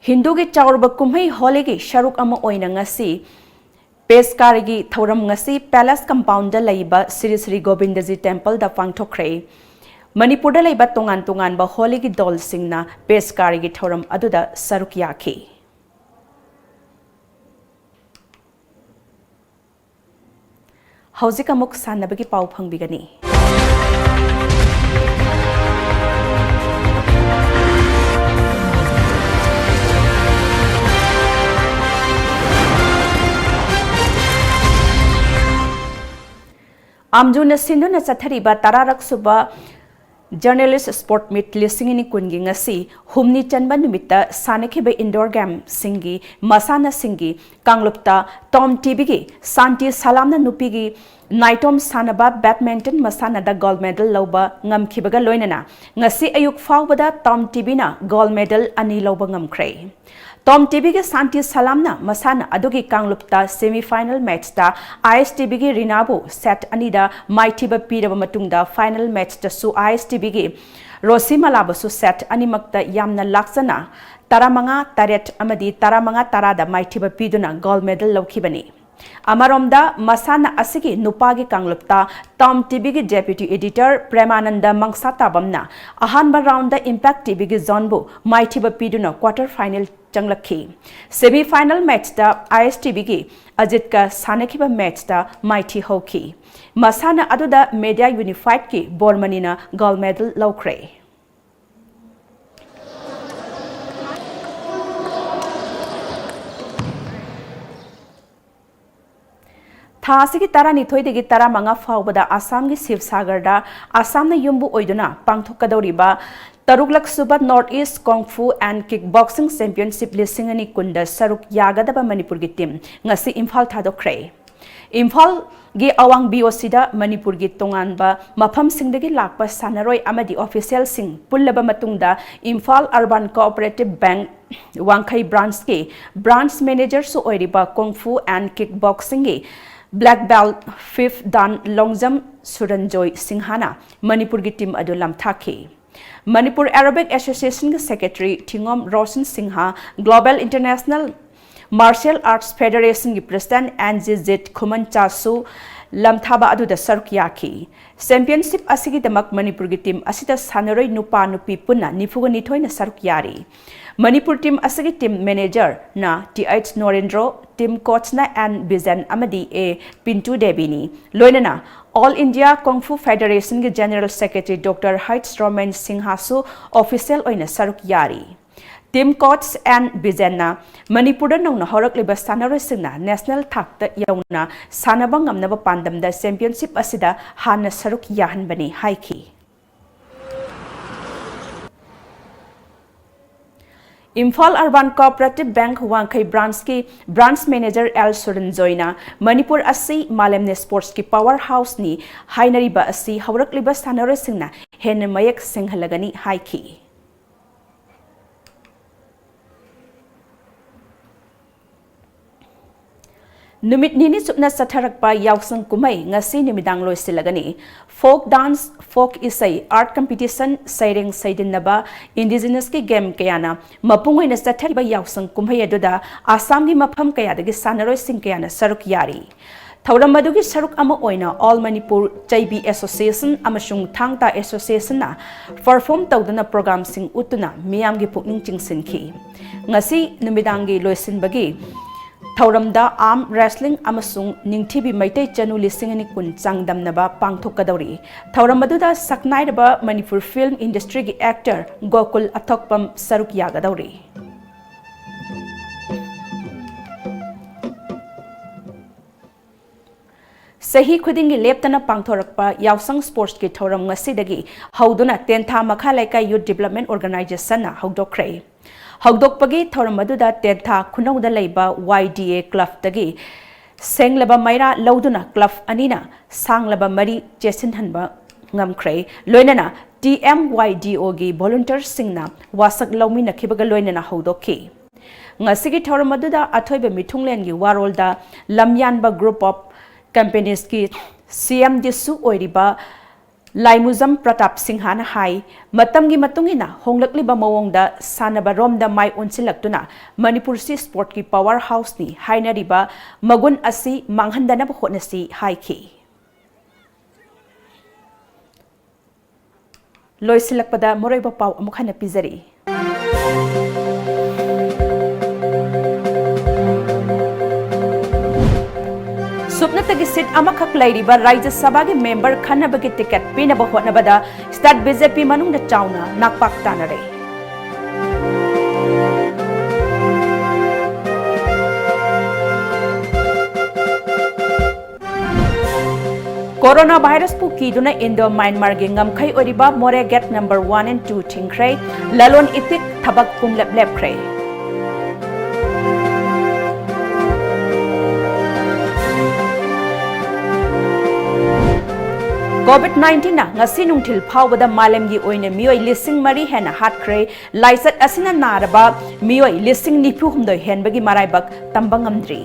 ꯍꯤꯟꯗꯨꯒꯤ ꯆꯥꯎꯔꯕ ꯀꯨꯝꯍꯩ ꯍꯣꯂꯤꯒꯤ ꯁꯔꯨꯛ ꯑꯃ ꯑꯣꯏꯅ ꯉꯁꯤ ꯄꯦꯁꯀꯥꯔꯤꯒꯤ ꯊꯧꯔꯝ ꯉꯁꯤ Palace Compound ꯗ ꯂꯩꯕ ꯁ꯭ꯔꯤ ꯁ꯭ꯔꯤ ꯒꯣꯕꯤꯟꯗꯖꯤ Temple ꯗ ꯄꯥꯡꯊꯣꯛꯈ꯭ꯔꯦ꯫ ꯃꯅꯤꯄꯨꯔꯗ ꯂꯩꯕ ꯇꯣꯉꯥꯟ ꯇꯣꯉꯥꯟꯕ ꯍꯣꯂꯤꯒꯤ ꯗꯣꯜꯁꯤꯡꯅ ꯄꯦꯁꯀꯥꯔꯤꯒꯤ ꯊꯧꯔꯝ ꯑꯗꯨꯗ ꯁꯔꯨꯛ ꯌꯥꯈꯤ꯫ ꯍꯧꯖꯤꯛ ꯑꯃꯨꯛ ꯁꯥꯟꯅꯕꯒꯤ ꯄꯥꯎ ꯐꯪꯕꯤꯒꯅꯤ꯫ ꯑꯥꯝꯖꯨꯅ ꯁꯤꯟꯗꯨꯅ ꯆꯠꯊꯔꯤꯕ ꯇꯔꯥꯔꯛ ꯁꯨꯕ Journalist Sport Meet ꯂꯤꯁꯤꯡ ꯑꯅꯤ ꯀꯨꯟꯒꯤ ꯉꯁꯤ ꯍꯨꯝꯅꯤ ꯆꯟꯕ ꯅꯨꯃꯤꯠꯇ ꯁꯥꯟꯅꯈꯤꯕ indoor gameꯁꯤꯡꯒꯤ ꯃꯁꯥꯟꯅꯁꯤꯡꯒꯤ ꯀꯥꯡꯂꯨꯞꯇ ꯇꯣꯝ ꯇꯤꯕꯤꯒꯤ ꯁꯥꯟꯇꯤ ꯁꯂꯥꯝꯅ ꯅꯨꯄꯤꯒꯤ ꯅꯥꯏꯇꯣꯝ ꯁꯥꯟꯅꯕ badminton ꯃꯁꯥꯟꯅꯗ gold medal ꯂꯧꯕ ꯉꯝꯈꯤꯕꯒ ꯂꯣꯏꯅꯅ ꯉꯁꯤ ꯑꯌꯨꯛ ꯐꯥꯎꯕꯗ ꯇꯣꯝ ꯇꯤꯕꯤꯅ gold medal ꯑꯅꯤ ꯂꯧꯕ ꯉꯝꯈ꯭ꯔꯦ꯫ ꯇꯣꯝ ꯇꯤꯕꯤꯒꯤ ꯁꯥꯟꯇꯤ ꯁꯂꯥꯝꯅ ꯃꯁꯥꯟꯅ ꯑꯗꯨꯒꯤ ꯀꯥꯡꯂꯨꯞꯇ semi final matchꯇ ISTBꯒꯤ ꯔꯤꯅꯥꯕꯨ set ꯑꯅꯤꯗ ꯃꯥꯏꯊꯤꯕ ꯄꯤꯔꯕ ꯃꯇꯨꯡꯗ final matchꯇꯁꯨ ISTBꯒꯤ ꯔꯣꯁꯤꯃꯂꯥꯕꯨꯁꯨ set ꯑꯅꯤꯃꯛꯇ ꯌꯥꯝꯅ ꯂꯥꯛꯆꯅ ꯇꯔꯥꯃꯉꯥ ꯇꯔꯦꯠ ꯑꯃꯗꯤ ꯇꯔꯥꯃꯉꯥ ꯇꯔꯥꯗ ꯃꯥꯏꯊꯤꯕ ꯄꯤꯗꯨꯅ gold medal ꯂꯧꯈꯤꯕꯅꯤ꯫ ꯑꯃꯔꯣꯝꯗ, ꯃꯁꯥꯟꯅ ꯑꯁꯤꯒꯤ ꯅꯨꯄꯥꯒꯤ ꯀꯥꯡꯂꯨꯞꯇ ꯇꯣꯝ ꯇꯤꯕꯤꯒꯤ deputy editor ꯄ꯭ꯔꯦꯃꯥꯅꯟꯗ ꯃꯪꯁꯥꯇꯥꯕꯝꯅ ꯑꯍꯥꯟꯕ roundꯗ Impact ꯇꯤꯕꯤꯒꯤ ꯖꯣꯟꯕꯨ ꯃꯥꯏꯊꯤꯕ ꯄꯤꯗꯨꯅ quarter final ꯆꯪꯂꯛꯈꯤ꯫ Semi final matchꯇ ISTBꯒꯤ ꯑꯖꯤꯠꯀ ꯁꯥꯟꯅꯈꯤꯕ matchꯇ ꯃꯥꯏꯊꯤ ꯍꯧꯈꯤ꯫ ꯃꯁꯥꯟꯅ ꯑꯗꯨꯗ Media Unifiedꯀꯤ ꯕꯣꯔꯃꯅꯤꯅ gold medal ꯂꯧꯈ꯭ꯔꯦ꯫ ꯊꯥ ꯑꯁꯤꯒꯤ ꯇꯔꯥꯅꯤꯊꯣꯏꯗꯒꯤ ꯇꯔꯥꯃꯉꯥ ꯐꯥꯎꯕꯗ ꯑꯁꯥꯝꯒꯤ ꯁꯤꯕꯁꯥꯒꯔꯗ ꯑꯁꯥꯝꯅ ꯌꯨꯝꯕꯨ ꯑꯣꯏꯗꯨꯅ ꯄꯥꯡꯊꯣꯛꯀꯗꯧꯔꯤꯕ ꯇꯔꯨꯛꯂꯛ ꯁꯨꯕ North East Kung Fu and Kick Boxing Championship ꯂꯤꯁꯤꯡ ꯑꯅꯤ ꯀꯨꯟꯗ ꯁꯔꯨꯛ ꯌꯥꯒꯗꯕ ꯃꯅꯤꯄꯨꯔꯒꯤ team ꯉꯁꯤ ꯏꯝꯐꯥꯜ ꯊꯥꯗꯣꯛꯈ꯭ꯔꯦ꯫ ꯏꯝꯐꯥꯜꯒꯤ ꯑꯋꯥꯡ BOCꯗ ꯃꯅꯤꯄꯨꯔꯒꯤ ꯇꯣꯉꯥꯟꯕ ꯃꯐꯝꯁꯤꯡꯗꯒꯤ ꯂꯥꯛꯄ ꯁꯥꯟꯅꯔꯣꯏ ꯑꯃꯗꯤ officialꯁꯤꯡ ꯄꯨꯜꯂꯕ ꯃꯇꯨꯡꯗ ꯏꯝꯐꯥꯜ Urban Cooperative Bank ꯋꯥꯡꯈꯩ branchꯀꯤ branch managerꯁꯨ ꯑꯣꯏꯔꯤꯕ Kung Fu and Kick Boxingꯒꯤ black belt fifth dan long jump ꯁꯨꯔꯟꯖꯣꯏ ꯁꯤꯡꯍꯅ ꯃꯅꯤꯄꯨꯔꯒꯤ team ꯑꯗꯨ ꯂꯝꯊꯥꯈꯤ꯫ ꯃꯅꯤꯄꯨꯔ Aerobic Associationꯒꯤ secretary Thingom Roshan Singh, Global International Martial Arts Federationꯒꯤ president ꯑꯦꯟ ꯖꯤ ꯖꯤꯠ ꯈꯨꯃꯟꯆꯥꯁꯨ ꯂꯝꯊꯥꯕ ꯑꯗꯨꯗ ꯁꯔꯨꯛ ꯌꯥꯈꯤ꯫ Championship ꯑꯁꯤꯒꯤꯗꯃꯛ ꯃꯅꯤꯄꯨꯔꯒꯤ team ꯑꯁꯤꯗ ꯁꯥꯟꯅꯔꯣꯏ ꯅꯨꯄꯥ ꯅꯨꯄꯤ ꯄꯨꯟꯅ ꯅꯤꯐꯨꯒ ꯅꯤꯊꯣꯏꯅ ꯁꯔꯨꯛ ꯌꯥꯔꯤ꯫ ꯃꯅꯤꯄꯨꯔ team ꯑꯁꯤꯒꯤ team managerꯅ ꯇꯤ ꯑꯩꯆ ꯅꯣꯔꯦꯟꯗ꯭ꯔꯣ, team coachꯅ ꯑꯦꯟ ꯕꯤꯖꯦꯟ ꯑꯃꯗꯤ ꯑꯦ ꯄꯤꯟꯇꯨ ꯗꯦꯕꯤꯅꯤ꯫ ꯂꯣꯏꯅꯅ All India Kung Fu Federationꯒꯤ general secretary doctor H Romen ꯁꯤꯡꯍꯁꯨ official ꯑꯣꯏꯅ ꯁꯔꯨꯛ ꯌꯥꯔꯤ꯫ Team coach ꯑꯦꯟ ꯕꯤꯖꯦꯟꯅ ꯃꯅꯤꯄꯨꯔꯗ ꯅꯧꯅ ꯍꯧꯔꯛꯂꯤꯕ ꯁꯥꯟꯅꯔꯣꯏꯁꯤꯡꯅ national ꯊꯥꯛꯇ ꯌꯧꯅ ꯁꯥꯟꯅꯕ ꯉꯝꯅꯕ ꯄꯥꯟꯗꯝꯗ championship ꯑꯁꯤꯗ ꯍꯥꯟꯅ ꯁꯔꯨꯛ ꯌꯥꯍꯟꯕꯅꯤ ꯍꯥꯏꯈꯤ꯫ ꯏꯝꯐꯥꯜ ꯑꯔꯕꯥꯟ ꯀꯣꯑꯣꯄꯔꯦꯇꯤꯚ ꯕꯦꯡꯛ ꯋꯥꯡꯈꯩ ꯕ꯭ꯔꯥꯟꯆꯀꯤ ꯕ꯭ꯔꯥꯟꯆ ꯃꯦꯅꯦꯖꯔ ꯑꯦꯜ ꯁꯨꯔꯟꯖꯣꯏꯅ ꯃꯅꯤꯄꯨꯔ ꯑꯁꯤ ꯃꯥꯂꯦꯝꯅ ꯁ꯭ꯄꯣꯔꯠꯁꯀꯤ ꯄꯥꯋꯔ ꯍꯥꯎꯁꯅꯤ ꯍꯥꯏꯅꯔꯤꯕ ꯑꯁꯤ ꯍꯧꯔꯛꯂꯤꯕ ꯁꯥꯟꯅꯔꯣꯏꯁꯤꯡꯅ ꯍꯦꯟꯅ ꯃꯌꯦꯛ ꯁꯦꯡꯍꯜꯂꯒꯅꯤ ꯍꯥꯏꯈꯤ꯫ ꯅꯨꯃꯤꯠ ꯅꯤꯅꯤ ꯆꯨꯞꯅ ꯆꯠꯊꯔꯛꯄ ꯌꯥꯎꯁꯪ ꯀꯨꯝꯍꯩ ꯉꯁꯤ ꯅꯨꯃꯤꯗꯥꯡ ꯂꯣꯏꯁꯤꯜꯂꯒꯅꯤ꯫ ꯐꯣꯛ ꯗꯥꯟꯁ, ꯐꯣꯛ ꯏꯁꯩ, ꯑꯥꯔꯠ ꯀꯝꯄꯤꯇꯤꯁꯟ, ꯁꯩꯔꯦꯡ ꯁꯩꯗꯤꯟꯅꯕ, ꯏꯟꯗꯤꯖꯤꯅꯁꯀꯤ ꯒꯦꯝ ꯀꯌꯥꯅ ꯃꯄꯨꯡ ꯑꯣꯏꯅ ꯆꯠꯊꯔꯤꯕ ꯌꯥꯎꯁꯪ ꯀꯨꯝꯍꯩ ꯑꯗꯨꯗ ꯑꯁꯥꯝꯒꯤ ꯃꯐꯝ ꯀꯌꯥꯗꯒꯤ ꯁꯥꯟꯅꯔꯣꯏꯁꯤꯡ ꯀꯌꯥꯅ ꯁꯔꯨꯛ ꯌꯥꯔꯤ꯫ ꯊꯧꯔꯝ ꯑꯗꯨꯒꯤ ꯁꯔꯨꯛ ꯑꯃ ꯑꯣꯏꯅ ꯑꯣꯜ ꯃꯅꯤꯄꯨꯔ ꯆꯩꯕꯤ ꯑꯦꯁꯣꯁꯤꯌꯦꯁꯟ ꯑꯃꯁꯨꯡ ꯊꯥꯡ ꯇꯥ ꯑꯦꯁꯣꯁꯤꯌꯦꯁꯟꯅ ꯄꯔꯐꯣꯔꯝ ꯇꯧꯗꯨꯅ ꯄ꯭ꯔꯣꯒ꯭ꯔꯥꯝꯁꯤꯡ ꯎꯠꯇꯨꯅ ꯃꯤꯌꯥꯝꯒꯤ ꯄꯨꯛꯅꯤꯡ ꯆꯤꯡꯁꯤꯟꯈꯤ꯫ ꯉꯁꯤ ꯅꯨꯃꯤꯗꯥꯡꯒꯤ ꯂꯣꯏꯁꯤꯟꯕꯒꯤ ꯊꯧꯔꯝꯗ ꯑꯥꯔꯝ ꯔꯦꯁꯂꯤꯡ ꯑꯃꯁꯨꯡ ꯅꯤꯡꯊꯤꯕꯤ ꯃꯩꯇꯩ ꯆꯅꯨ ꯂꯤꯁꯤꯡ ꯑꯅꯤ ꯀꯨꯟ ꯆꯥꯡꯗꯝꯅꯕ ꯄꯥꯡꯊꯣꯛꯀꯗꯧꯔꯤ꯫ ꯊꯧꯔꯝ ꯑꯗꯨꯗ ꯁꯛꯅꯥꯏꯔꯕ ꯃꯅꯤꯄꯨꯔ ꯐꯤꯜꯝ ꯏꯟꯗꯁꯇ꯭ꯔꯤꯒꯤ ꯑꯦꯛꯇꯔ ꯒꯣꯀꯨꯜ ꯑꯊꯣꯛꯄꯝ ꯁꯔꯨꯛ ꯌꯥꯒꯗꯧꯔꯤ꯫ ꯆꯍꯤ ꯈꯨꯗꯤꯡꯒꯤ ꯂꯦꯞꯇꯅ ꯄꯥꯡꯊꯣꯔꯛꯄ ꯌꯥꯎꯁꯪ ꯁ꯭ꯄꯣꯔꯠꯁꯀꯤ ꯊꯧꯔꯝ ꯉꯁꯤꯗꯒꯤ ꯍꯧꯗꯨꯅ ꯇꯦꯟꯊꯥ ꯃꯈꯥ ꯂꯩꯀꯥꯏ ꯌꯨꯠ ꯗꯤꯕꯂꯞꯃꯦꯟ ꯑꯣꯔꯒꯅꯥꯏꯖꯦꯁꯟꯅ ꯍꯧꯗꯣꯛꯈ꯭ꯔꯦ꯫ ꯍꯧꯗꯣꯛꯄꯒꯤ ꯊꯧꯔꯝ ꯑꯗꯨꯗ ꯇꯦꯟꯊꯥ ꯈꯨꯅꯧꯗ ꯂꯩꯕ ꯋꯥꯏ ꯗꯤ ꯑꯦ ꯀ꯭ꯂꯕꯇꯒꯤ ꯁꯦꯡꯂꯕ ꯃꯩꯔꯥ ꯂꯧꯗꯨꯅ ꯀ꯭ꯂꯕ ꯑꯅꯤꯅ ꯁꯥꯡꯂꯕ ꯃꯔꯤ ꯆꯦꯠꯁꯤꯟꯍꯟꯕ ꯉꯝꯈ꯭ꯔꯦ꯫ ꯂꯣꯏꯅꯅ ꯇꯤ ꯑꯦꯝ ꯋꯥꯏ ꯗꯤ ꯑꯣꯒꯤ ꯚꯣꯂꯨꯟꯇꯤꯌꯔꯁꯤꯡꯅ ꯋꯥꯁꯛ ꯂꯧꯃꯤꯟꯅꯈꯤꯕꯒ ꯂꯣꯏꯅꯅ ꯍꯧꯗꯣꯛꯈꯤ꯫ ꯉꯁꯤꯒꯤ ꯊꯧꯔꯝ ꯑꯗꯨꯗ ꯑꯊꯣꯏꯕ ꯃꯤꯊꯨꯡꯂꯦꯟꯒꯤ ꯋꯥꯔꯣꯜꯗ ꯂꯝꯌꯥꯟꯕ ꯒ꯭ꯔꯨꯞ ꯑꯣꯐ ꯀꯝꯄꯦꯅꯤꯁꯀꯤ ꯁꯤ ꯑꯦꯝ ꯗꯤꯁꯨ ꯑꯣꯏꯔꯤꯕ ꯂꯥꯏꯃꯨꯖꯝ ꯄ꯭ꯔꯇꯥꯞ ꯁꯤꯡꯍꯅ ꯍꯥꯏ, ꯃꯇꯝꯒꯤ ꯃꯇꯨꯡ ꯏꯟꯅ ꯍꯣꯡꯂꯛꯂꯤꯕ ꯃꯑꯣꯡꯗ ꯁꯥꯟꯅꯕꯔꯣꯝꯗ ꯃꯥꯏ ꯑꯣꯟꯁꯤꯜꯂꯛꯇꯨꯅ ꯃꯅꯤꯄꯨꯔꯁꯤ ꯁ꯭ꯄꯣꯔꯠꯀꯤ ꯄꯥꯋꯔ ꯍꯥꯎꯁꯅꯤ ꯍꯥꯏꯅꯔꯤꯕ ꯃꯒꯨꯟ ꯑꯁꯤ ꯃꯥꯡꯍꯟꯗꯅꯕ ꯍꯣꯠꯅꯁꯤ ꯍꯥꯏꯈꯤ꯫ ꯂꯣꯏꯁꯤꯜꯂꯛꯄꯗ ꯃꯔꯨꯑꯣꯏꯕ ꯄꯥꯎ ꯑꯃꯨꯛ ꯍꯟꯅ ꯄꯤꯖꯔꯤ꯫ ꯁꯨꯞꯅꯇꯒꯤ ꯁꯤꯠ ꯑꯃꯈꯛ ꯂꯩꯔꯤꯕ ꯔꯥꯖ꯭ꯌ ꯁꯚꯥꯒꯤ ꯃꯦꯝꯕꯔ ꯈꯟꯅꯕꯒꯤ ꯇꯤꯀꯦꯠ ꯄꯤꯅꯕ ꯍꯣꯠꯅꯕꯗ ꯁ꯭ꯇꯦꯠ ꯕꯤ ꯖꯦ ꯄꯤ ꯃꯅꯨꯡꯗ ꯆꯥꯎꯅ ꯅꯥꯛꯄꯥꯛ ꯇꯥꯅꯔꯦ꯫ Corona virus ꯄꯨ ꯀꯤꯗꯨꯅ Indo Myanmar ꯒꯤ ꯉꯝꯈꯩ ꯑꯣꯏꯔꯤꯕ ꯃꯣꯔꯦ gate number one and two ꯊꯤꯡꯈ꯭ꯔꯦ꯫ ꯂꯂꯣꯟ ꯏꯇꯤꯛ ꯊꯕꯛ ꯄꯨꯡꯂꯦꯞ ꯂꯦꯞꯈ꯭ꯔꯦ꯫ COVID nineteen ꯅ ꯉꯁꯤ ꯅꯨꯡꯊꯤꯜ ꯐꯥꯎꯕꯗ ꯃꯥꯂꯦꯝꯒꯤ ꯑꯣꯏꯅ ꯃꯤꯑꯣꯏ ꯂꯤꯁꯤꯡ ꯃꯔꯤ ꯍꯦꯟꯅ ꯍꯥꯠꯈ꯭ꯔꯦ꯫ ꯂꯥꯏꯆꯠ ꯑꯁꯤꯅ ꯅꯥꯔꯕ ꯃꯤꯑꯣꯏ ꯂꯤꯁꯤꯡ ꯅꯤꯐꯨ ꯍꯨꯝꯗꯣꯏ ꯍꯦꯟꯕꯒꯤ ꯃꯔꯥꯏꯕꯛ ꯇꯝꯕ ꯉꯝꯗ꯭ꯔꯤ꯫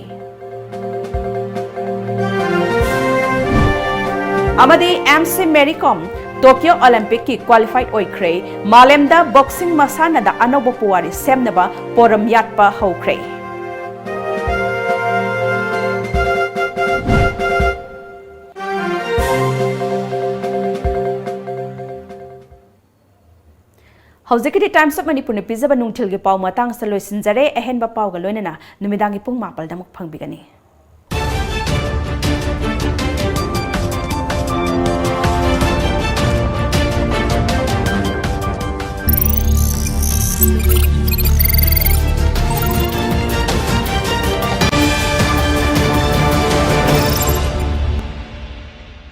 ꯑꯃꯗꯤ MC Mary Kom Tokyo Olympic ꯀꯤ qualified ꯑꯣꯏꯈ꯭ꯔꯦ꯫ ꯃꯥꯂꯦꯝꯗ boxing ꯃꯁꯥꯟꯅꯗ ꯑꯅꯧꯕ ꯄꯨꯋꯥꯔꯤ ꯁꯦꯝꯅꯕ ꯄꯣꯔꯝ ꯌꯥꯠꯄ ꯍꯧꯈ꯭ꯔꯦ꯫ ꯍꯧꯖꯤꯛꯀꯤꯗꯤ Times of Manipurꯅ ꯄꯤꯖꯕ ꯅꯨꯡꯊꯤꯜꯒꯤ ꯄꯥꯎ ꯃꯇꯥꯡ ꯑꯁꯤꯗ ꯂꯣꯏꯁꯤꯟꯖꯔꯦ꯫ ꯑꯍꯦꯟꯕ ꯄꯥꯎꯒ ꯂꯣꯏꯅꯅ ꯅꯨꯃꯤꯗꯥꯡꯒꯤ ꯄꯨꯡ ꯃꯥꯄꯜꯗ ꯑꯃꯨꯛ ꯐꯪꯕꯤꯒꯅꯤ꯫